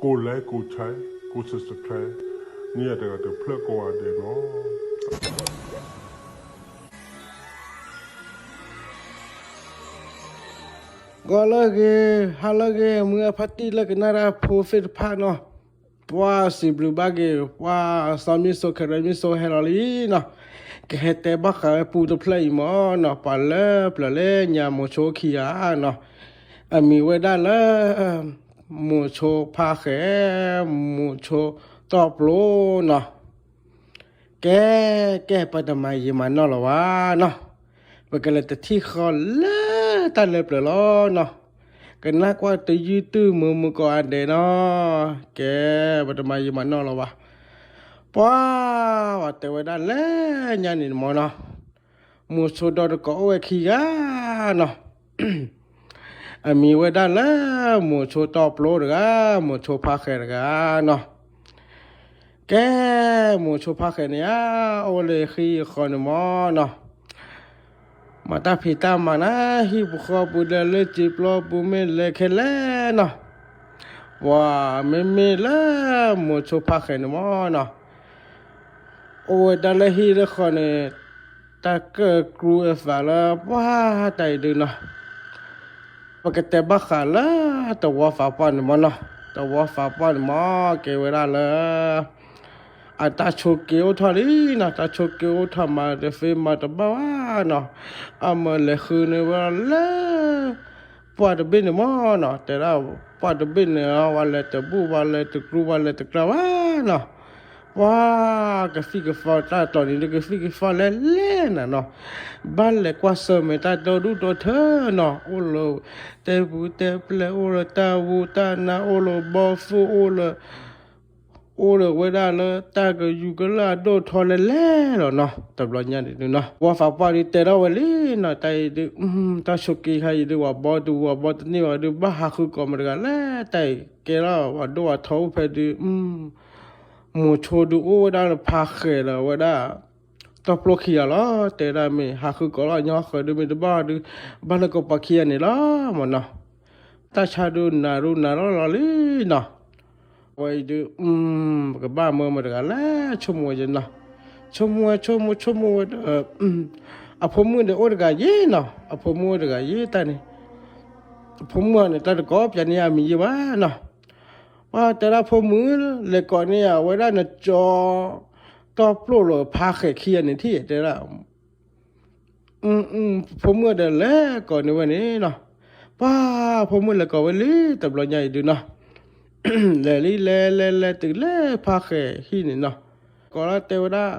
ကိးlikeကိးshareကိးsubscribeန့ၣ် အတဂၤတဖျၢၣ်ကိးဂၤဒဲးနီၤ. ဂီၤလၢအဂ့ၤ, ဟါလၢအဂ့ၤ, မုၢ်အဖါတံၢ်လၢကနၣ်တၢ်ဖိသ့ၣ်တဖၣ်နီၤ, ပှၤစံးဘျုးဘၣ်က့ၤ ပှၤစီၤမံစိၤခဲရၢမံစိၤဟဲလီၤလံနီၤ, ကဟဲတဲဘၣ်ဃးဝဲပူတဖျၢၣ်အံၤမၢ်နီၤ, ပှၤလၢပျၢၤလၢညါမိၤဆိခံဂၤနီၤ, အမံၤဝဲဒၣ်လၢ မိၤဆိဖါဃဲၤ, မိၤဆိတီၢ်ပျိနီၤ. ကဲ, ကဲ ပတမၤယံာ်မၤနီၢ်လၢၤဘၣ်နီၤ, ပကလဲၤတထံၣ်ဃီလၢတၢ်လၢပျၢၤလီၤနီၤ, ကနၣ်ကွၢ်တယုၢ်တုၤမုာ်မုာ်ကိးဂၤဒဲးနီၤ, ကဲ ပတမၤယံာ်မၤနီၢ်လၢၤဘၣ်, ပှၤ, ပှၤတဲဝဲဒၣ်လၢညါန့ၣ်မၢ်နီၤ, မိၤဆိဒီတကိးအိၣ်ဝဲခံဂၤနီၤ, အမံၤဝဲဒၣ်လၢ မိၤဆိတီၢ်ပျိတဂၤ, မိၤဆိဖါဃဲၤတဂၤနီၤ. ကဲ, မိၤဆိဖါဃဲၤန့ၣ်ဧါ, အိၣ်လၢဟံၣ်ဃီန့ၣ်မၢ်နီၤ, မၤတၢ်ဖံးတၢ်မၤနၤ, ဟံၣ်ပူၤဃီပူၤဒီးလၢစံာ်ပျီပူၤမ့ၢ်လဲၤခဲလၢာ်နီၤ, ပှၤမ့မ့ၢ်လၢ မိၤဆိဖါဃဲၤန့ၣ်မၢ်နီၤ, အိၣ်ဝဲဒၣ်လၢဟံၣ်လၢဃီန့ၣ်, တၢ်ကၢၣ်ကျူအသးလၢပှၤတၢ်အံၤဒုနီၤ, ပကတဲဘၣ်ဃးလၢ တဝီသးပှၢ်န့ၣ်မၢ်နီၤ, တဝီသးပှၢ်န့ၣ်မၢ် ကဲဝဲဒၣ်လၢ အတၢ်ဆိးက့အိၣ်ထီၣ်လံနီၤ, တၢ်ဆိးက့အိၣ်ထီၣ်မၤတသ့မၤတဘၣ်ဘၣ်နီၤ, အမၢလဲၤဃုန့ၢ်ဝဲဒၣ်လၢ ပှၢ်တဘ့ၣ်န့ၣ်မၢ်နီၤ, တဲဒၣ်ပှၢ်တဘ့ၣ်န့ၣ် ဝဲလဲၤတဘူၣ် ဝဲလဲၤတကျူ ဝဲလဲၤတကျါဘၣ်နီၤ, ပှၤကသံၣ်ကသီတၢ်တီၤန့ၣ် ကသံၣ်ကသီလဲၤလဲၤနၤနီၤ, ဘၣ်လဲၤကွၢ်ဆၢၣ်မဲာ်တၢ်ဒီဒူၣ်ဒီထၢနီၤ, အိၣ်လၢ တဲပူၤတဲပျဲၢ် အိၣ်လၢတၢ်ဝူတၢ်နါ အိၣ်လၢဘီသိၣ် အိၣ်လၢ အိၣ်လၢဝဲဒၣ်လၢတၢ်ကယူၤကလၢအဒိၣ်ထီလဲၤလဲၤလီၤနီၤ, တဘျီညါန့ၣ်ဒုနီၤ, ဝီသးပှၢ်ဒုတဲထီၣ်ဝဲလံနီၤ, တၢ်အံၤဒု တၢ်ဆိးက့ခါအံၤဒု ဝဲဘီတဝူ ဝဲဘီတန့ၢ်ဘၣ်ဒု ဘၣ်ဟးဃုကိးမတၤတဂၤလဲၣ်, တၢ်အံၤကဲထီၣ်ဝဲဒိၣ်ဝဲထီအိၣ်ဖဲဒု မိၤဆိဒုအိၣ်ဝဲဒၣ်လၢဖါဃဲၤလၢဝဲဒၣ် တီၢ်ပျိခံဂၤလီၤ, တဲဒၣ်မ့ၢ်ဟးဃုကိးလီၤညီဃၢၤဒု မ့ၢ်တဘၣ်ဒု ဘၣ်လၢကပၤခံဂၤန့ၣ်လီၤမၢ်နီၤ, တၢ်ဆါဒုနၤဒုနၤလီၤလီၤလံနီၤ, ဝဲအံၤဒု ပကဘၣ်မၢမတၤတဂၤလဲၣ် ဆိကမိၣ်ဝဲယဲနီၤ, ဆိကမိၣ်ဝဲဆိကမိၣ်ဆိကမိၣ်ဝဲဒီး အဖိမုၣ်ဒီးအိၣ်တဂၤယဲနီၤ, အဖိမုၣ်အိၣ်တဂၤယဲတၢ်န့ၣ်, အဖိမုၣ်အီၤန့ၣ် တၢ်တကိးပျးန့ၢ်ယၤမံၤယဲဘၣ်နီၤ, ပှၤတဲဒၣ်ဖိမုၣ် လဲၤကိးန့ၢ်ယၤဝဲဒၣ်နကၠီ တီၢ်ပျိၢ်လၢဖါဃဲၤခံဂၤန့ၣ်ထံၣ်တဲဒၣ် ဖိမုၣ်ဒီးလဲၤကိးန့ၢ်ဝဲန့ၣ်နီၤ, ပှၤဖိမုၣ်လဲၤကိးဝဲလံ တဘျီညါအံၤဒုနီၤ, လဲၤလံလဲၤလဲၤလဲၤတုၤလၢဖါဃဲၤဟံၣ်န့ၣ်နီၤ, ကိးလီၤတဲဝဲဒၣ်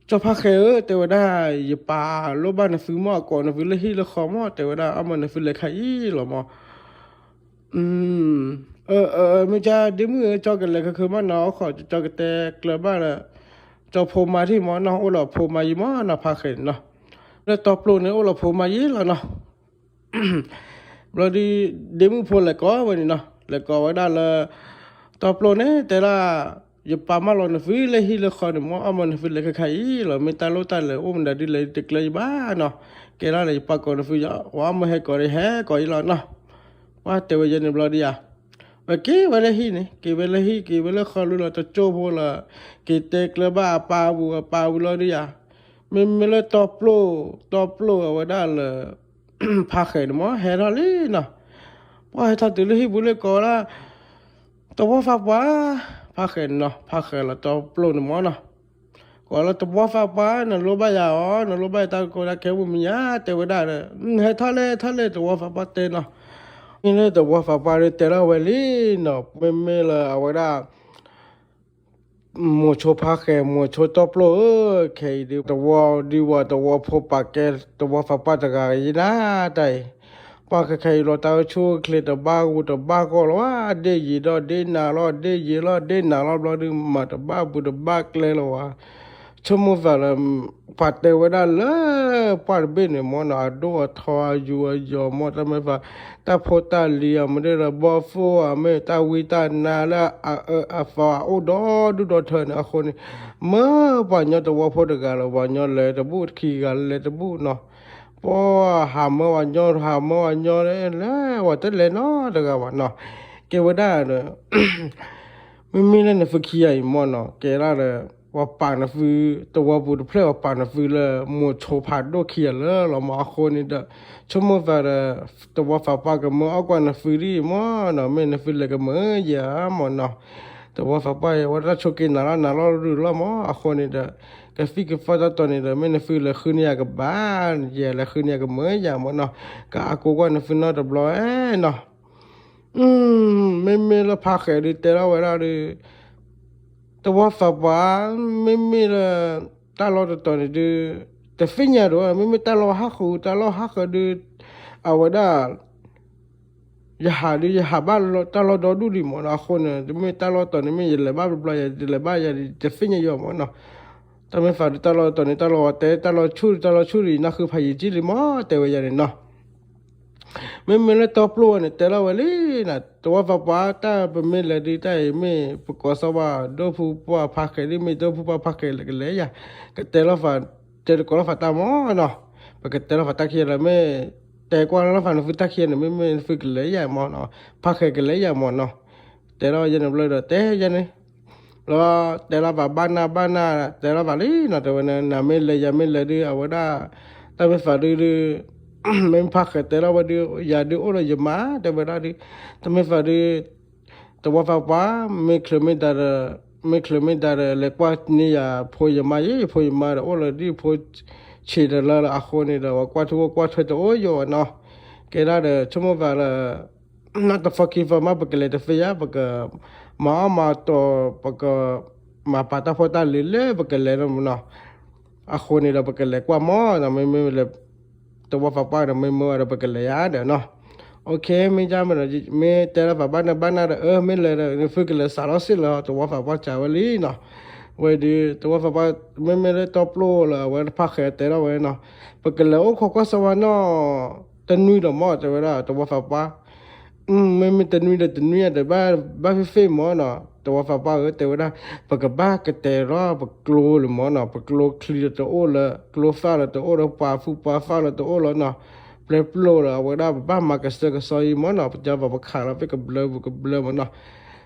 ကၠီဖါဃဲၤဧၢ တဲဝဲဒၣ် ယပၢ်လိၣ်ဘၣ်နသုမၢ် ကိးနသုလၢဟံၣ်လၢဃီမၢ် တဲဝဲဒၣ် အမၢနသုလဲၤခါအံၤလီၤမၢ် မ့ၢ်ကဒ့မုၣ်ဧၢ ကၠီကလဲၤခါခါမၢ်နီၤ အိၣ်ခိး ကၠီကတဲကျၢၤဘၣ်လၢ ကၠီဖိမါထံၣ်မၢ်နီၤ အိၣ်လီၤဖိမါယံၤမၢ်နီၤ ဖါဃဲၤန့ၣ်နီၤ, လၢတီပျိၢ်န့ၣ် အိၣ်လီၤဖိမါယံၤလီၤနီၤ. ဘျီဒု ဒ့မုၣ်ဖိလဲၤကိးဝဲန့ၣ်နီၤ လဲၤကိးဝဲဒၣ်လၢ တီပျိၢ်န့ၣ် တဲဒၣ် ယပၢ်မၢလီၤနသုလၢဟံၣ်လၢဃီန့ၣ်မၢ် အမၢနသုလဲၤခါခါအံၤလီၤ မ့ၢ်တၢ်လိၣ်တၢ်လဲၤအိၣ်မနုၤဒုလဲၤတကျၢၤယံၤဘၣ်နီၤ, ကဲဒၣ်လဲၣ် ယပၢ်ကိးနသု ဝဲအမၢဟဲကိးဒီး ဟဲကိးယံၤလီၤနီၤ. ပှၤတဲဝဲယဲန့ၣ်ဘျီဒုယၤ ဝဲက့ၤဝဲလၢဟံၣ်န့ၣ် က့ၤဝဲလၢဟံၣ် က့ၤဝဲလၢဃီလၢလီၤ တကၠိဖိလီၤ က့ၤတဲကျၢၤဘၣ်အပၢ်အပူၤ အပၢ်အပူၤလီၤဒုယၤ မ့မ့ၢ်လၢတီပျိၢ် တီပျိၢ်အဝဲဒၣ်လၢ ဖါဃဲၤန့ၣ်မၢ် ဟဲထီၣ်လံနီၤ. ပှၤဟဲထီၣ်တုၤလၢဟံၣ်ပူၤလၢကိးဝဲဒၣ် တဝီသးပှၢ် ဖါဃဲၤန့ၣ်နီၤ ဖါဃဲၤလီၤတီပျိၢ်န့ၣ်မၢ်နီၤ. ကိးလၢတဝီသးပှၢ် နလိၣ်ဘၣ်ယၤအီၤ နလိၣ်ဘၣ်ယတၢ်ကီတၢ်ခဲမူမ့ၢ်ညါ တဲဝဲဒၣ်ဒီး ဟဲထီၣ်လဲၣ် ဟဲထီၣ်လဲၣ် တဝီသးပှၢ်တဲနီၤ. မ့ၢ်လၢတဝီသးပှၢ်ဒုတဲထီၣ်ဝဲလံနီၤ မ့မ့ၢ်လၢအဝဲဒၣ် မိၤဆိဖါဃဲၤ မိၤဆိတီပျိၢ်ဧၢ ခဲအံၤဒု တဝီဒုဝဲ တဝီဖိပာ်ကဲ တဝီသးပှၢ်တဂၤယံၤဒၣ်တၢ်အံၤ ပှၤခဲခဲအံၤလီၤ တၢ်အိၣ်ဆူၣ်အိၣ်ချ့တဘၣ်ဂူာ်တဘၣ်ဂီၢ်လီၤ ဒ့ၣ်ယံၤဒီးဒ့ၣ်နၤလီၤ ဒ့ၣ်ယံၤလီၤဒ့ၣ်နၤလီၤ ဘျီဒု မၤတဘၣ်ဘူးတဘၣ်ကျဲလီၤဝဲ ဆိကမိၣ်သးလၢ ပှၤတဲဝဲဒၣ်လၢ ပှၢ်တဘ့ၣ်န့ၣ်မၢ်နီၤ အဒိၣ်အထီအယူၤအယီၤမၢ် တၢ်မ့ၢ်သး တၢ်ဖိတၢ်လံၤအမ့ၢ်ဒ်လၢ ဘီသိၣ်အမ့ၢ် တၢ်ဝံတၢ်နါလၢအအၢအသီအအိၣ်ဒီဒူၣ်ဒီထၢန့ၣ် အဃိန့ၣ် မၢပှၤညီတဝီဖိတဂၤလၢ ပှၤညီလဲၤတဘူၣ် ခံဂၤလဲၤတဘူၣ်နီၤ ပှၤဟးမၢပှၤညီ ဟးမၢပှၤညီ လဲၤဝဲတလဲၤနီတဂၤဘၣ်နီၤ ကဲဝဲဒၣ်ဒီး မ့မ့ၢ်လၢနဖုခံဂၤအံၤမ့ၢ်နီၤ ကဲဒၣ်ဒီး ပှၤပာ်နဖု သဝီပူၤတဖျၢၣ် ပှၤပာ်နဖုလၢ မိၤဆိဖးဒိၣ်ခံဂၤလၢာ်လီၤမး အဃိန့ၣ်ဒီး ဆိကမိၣ်သးဒီး သဝီသးပှၢ်ကမၢအီၣ်ကွၢ်နဖုဒ်အံၤမ့ၢ်နီၤ မ့ၢ်နဖုလဲၤကမၢယၤမ့ၢ်နီၤ သဝီသးပှၢ်အံၤ အဝဲဒၣ်ဆိးက့နၤလီၤနၤလီၤဒုးလီၤမး အဃိန့ၣ်ဒီး ကသံၣ်ကသီတၢ်တီၤန့ၣ်ဒီး မ့ၢ်နဖုလဲၤဃုန့ၢ်ယၤကဘၣ် ယလဲၤဃုန့ၢ်ယၤကမၢယၤမ့ၢ်နီၤ ကအါကိးကွၢ်နဖုနီတဘျီနီၤ မ့မ့ၢ်လၢဖးဃဲးဒုးတဲထီၣ်ဝဲဒၣ်ဒီး သဝီသးပှၢ် မ့မ့ၢ်လၢ တၢ်လီၢ်တတီၤန့ၣ်ဒုး တသ့ၣ်ညါဒီး မ့မ့ၢ်တၢ်လီၢ်ဟးဃု တၢ်လီၢ်ဟးဃုဒုး အဝဲဒၣ် ယဟးဒုး ယဟးဘၣ်တၢ်လီၢ်ဒီဒူၣ်ဒံးမ့ၢ်နီၤ အဃိန့ၣ် မ့ၢ်တၢ်လီၢ်တတီၤန့ၣ် မ့ၢ်ယလဲၤဘၣ်ဘျီဘျီ ယတလဲၤဘၣ်ယၤဒုး တသ့ၣ်ညါယၤမ့ၢ်နီၤ တၢ်မ့ၢ်သးဒုးတၢ်လီၢ်တတီၤန့ၣ် တၢ်လီၢ်ဝဲတဲ တၢ်လီၢ်ဆူၣ်ဒုး တၢ်လီၢ်ဆူၣ်ဒုး ယနၢ်ဃုဖးယံာ်ကံလံမ့ၢ် တဲဝဲယၤန့ၣ်နီၤ မ့မ့ၢ်လၢတီပျိဝဲန့ၣ် တဲလီၤဝဲလံနီၤ သဝီသးပှၢ်တၢ်ပမ့ၢ်လဲၤဒုး တၢ်အံၤမ့ၢ်ပကိးစီၤဝါ ဒိၣ်ဖုပှၢ်ဖးဃဲးဒုး မ့ၢ်ဒိၣ်ဖုပှၢ်ဖးဃဲးလဲၣ်ကလဲၤယၤ ကတဲလီၤဖး တဲတကိးလီၤဖးတၢ်မ့ၢ်နီၤ ပကတဲလီၤဖးတၢ်ခံဂၤလၢမ့ၢ် တဲကွၢ်လီၤဖးနဖုတၢ်ခံဂၤန့ၣ် မ့မ့ၢ်နဖုကလဲၤယၤမ့ၢ်နီၤ ဖးဃဲးကလဲၤယၤမ့ၢ်နီၤ တဲလီၤယဲန့ၣ်ဘျီဒီး တဲယဲန့ၣ် လီၤတဲလီၤဖးဘၣ်နၢ်ဘၣ်နၢ် တဲလီၤဖးလံနီၤ တဲဝဲန့ၣ် နမ့ၢ်လဲၤယၤမ့ၢ်လဲၤဒုး အဝဲဒၣ် တၢ်မ့ၢ်သးဒုးဒုး မ့ၢ်ဖးဃဲးတဲလီၤဝဲဒုး ယၤဒုးအိၣ်ဒီးယမါ တဲဝဲဒၣ်ဒုး တၢ်မ့ၢ်သးဒုး သဝီသးပှၢ် မ့ၢ်ချုးမ့ၢ်ဒါဒီး မ့ၢ်ချုးမ့ၢ်ဒါဒီး လဲၤကွၢ်န့ၢ်ယဖိယမါယဲ ယဖိယမါဒီးအိၣ်လၢဒ်ဖိဆံးတလၢလၢအဃိန့ၣ်ဒီး ပှၤကွၢ်ထူဝဲကွၢ်ထွဲတအိၣ်ယိာ်နီၤ ကဲဒၣ်ဒီး ဆိကမိၣ်သးလၢ နီၢ်တဖီခံဖီမး ပကလဲၤတသ့ယါ ပကမၤအီၣ်မၤတီၤ ပက မၤပာ်တၢ်ဖိတၢ်လံၤလၢပကလဲၤနီၤ အဃိန့ၣ်ဒီး ပကလဲၤကွၢ်မ့ၢ်နီၤ မ့မ့ၢ်လဲၤ သဝီသးပှၢ်ဒီး မ့ၢ်မၢဝဲဒီး ပကလဲၤယါဒီးနီၤ OK မ့ၢ်ယါမ့ၢ်ဒီး မ့ၢ်တဲလီၤဖးဘၣ်နၢ်ဘၣ်နၢ်ဒီး အၢ မ့ၢ်လဲၤဒီး နဖုကလဲၤစးထီၣ်စ့ၢ်လီၤ သဝီသးပှၢ်စံးဝဲလံနီၤ ဝဲဒုး သဝီသးပှၢ် မ့မ့ၢ်လၢတီပျိလၢအဝဲတဖးဃဲးတဲထီၣ်ဝဲနီၤ ပကလဲၤအိၣ်ခိးကွၢ်စီၤဝါနီၤ တနွံဒီးမ့ၢ် တဲဝဲဒၣ် သဝီသးပှၢ် မ့မ့ၢ်တနွံဒီးတနွံဒီး ဘၣ် ဘၣ်ဖ့ၣ်ဖ့ၣ်မ့ၢ်နီၤ သဝီသးပှၢ်ဧၢ တဲဝဲဒၣ် ပကဘၣ်ကတဲာ်လီၤပကျိလၢမ့ၢ်နီၤ ပကျိချံဒီးတအိၣ်လၢ ကျိသၣ်လၢတအိၣ်လၢ ပှၤဖုပှၤသၣ်လၢတအိၣ်လီၤနီၤ ပျဲပျိလၢအဝဲဒၣ် ပဘၣ်မၤကစၢၢ်ကစီအံၤမ့ၢ်နီၤ ပကဘၣ်ပခးလီၤဖဲကဘျၢပကဘျၢမ့ၢ်နီၤ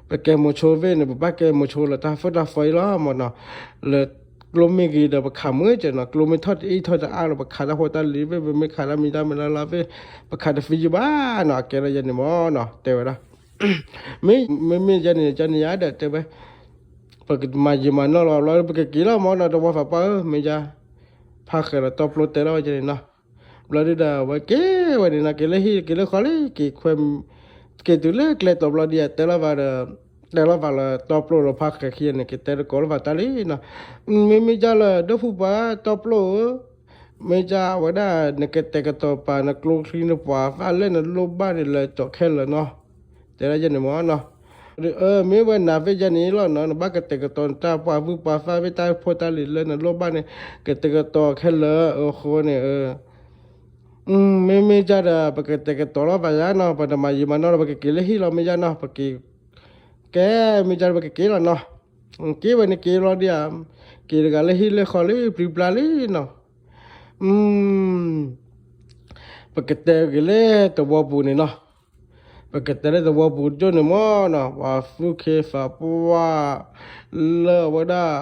ပကဲမိၤဆိဖဲန့ၣ် ပဘၣ်ကဲမိၤဆိလၢတၢ်ဖၢတၢ်ဖီအံၤလီၤမ့ၢ်နီၤ လၢကျိမ့ၢ်ဂ့ၤဒီး ပခးမုာ်ကဲနီၤ ကျိမ့ၢ်ထီၣ်တအံၣ်ထီၣ်တအါလီၤ ပခးတၢ်ဖိတၢ်လံၤဖဲ ပမ့ၢ်ခးတၢ်မံၤတၢ်မံၤလၢ်လၢ်ဖဲ ပခးတသ့ယုၢ်ဘၣ်နီၤ အကဲထီၣ်ယဲန့ၣ်မ့ၢ်နီၤ တဲဝဲဒၣ် မ့မ့ၢ်ယဲန့ၣ် ကန့ၣ်ယါဒီးတဲဝဲ ပကမၤယံာ်မၤနီၢ်လီၤဘျီ ပကက့ၤလီၤမ့ၢ်နီၤ သဝီသးပှၢ်ဧၢ မ့ၢ်ယါ ဖးဃဲးလီၤတီပျိတဲလီၤဝဲန့ၣ်နီၤ ဘျီဒုဒီး အဝဲက့ၤဝဲန့ၣ်နီၤ က့ၤလၢဟံၣ် က့ၤလၢဃီလံ က့ၤခွဲ က့ၤတုၤလၢကျဲတီၤဘျီဒု တဲလီၤဘၣ်ဒီး တဲလီၤဘၣ်လၢတီပျိလၢဖးဃဲးခံဂၤန့ၣ် က့ၤတဲတကိးလၢဖးတၢ်လံနီၤ မ့မ့ၢ်ယါလၢ ဒိၣ်ဖုပှၢ်တီပျိဧၢ မ့ၢ်ယါဝဲဒၣ် နကတဲာ်ကတီၤပာ်နကျိချံနပှၤသၣ်လၢနလိၣ်ဘၣ်န့ၣ် လဲၤကၠီၤခဲလၢာ်နီၤ တဲဒၣ်ယဲန့ၣ်မ့ၢ်နီၤ အမ့ၢ်ဝဲနၤဖဲယဲန့ၣ်လီၤနီၤ နဘၣ်ကတဲာ်ကတီၤနတၢ်ပှၤဖုပှၤသၣ်ဖဲတၢ်ဖိတၢ်လံၤလၢနလိၣ်ဘၣ်န့ၣ် ကတဲာ်ကတီၤခဲလၢာ်အဃိန့ၣ် မ့မ့ၢ်ယါဒီး ပကတဲာ်ကတီၤလီၤဘၣ်ယါနီၤ ပတမၤယံာ်မၤနီၢ်လီၤ ပကက့ၤလၢဟံၣ်လီၤမ့ၢ်ယါနီၤ ပက့ၤ ကဲ မ့ၢ်ယါဒီး ပကက့ၤလီၤနီၤ က့ၤဝဲန့ၣ်က့ၤလီၤဒံးဧါ က့ၤတဂၤလၢဟံၣ်လၢဃီလံ ပျံၤပျါလံနီၤ ပကတဲက့ၤလၢသဝီပူၤန့ၣ်နီၤ ပကတဲလၢသဝီပူၤကၠိန့ၣ်မ့ၢ်နီၤ ပှၤသူၣ်က့သးပှၢ် လၢအဝဲဒၣ်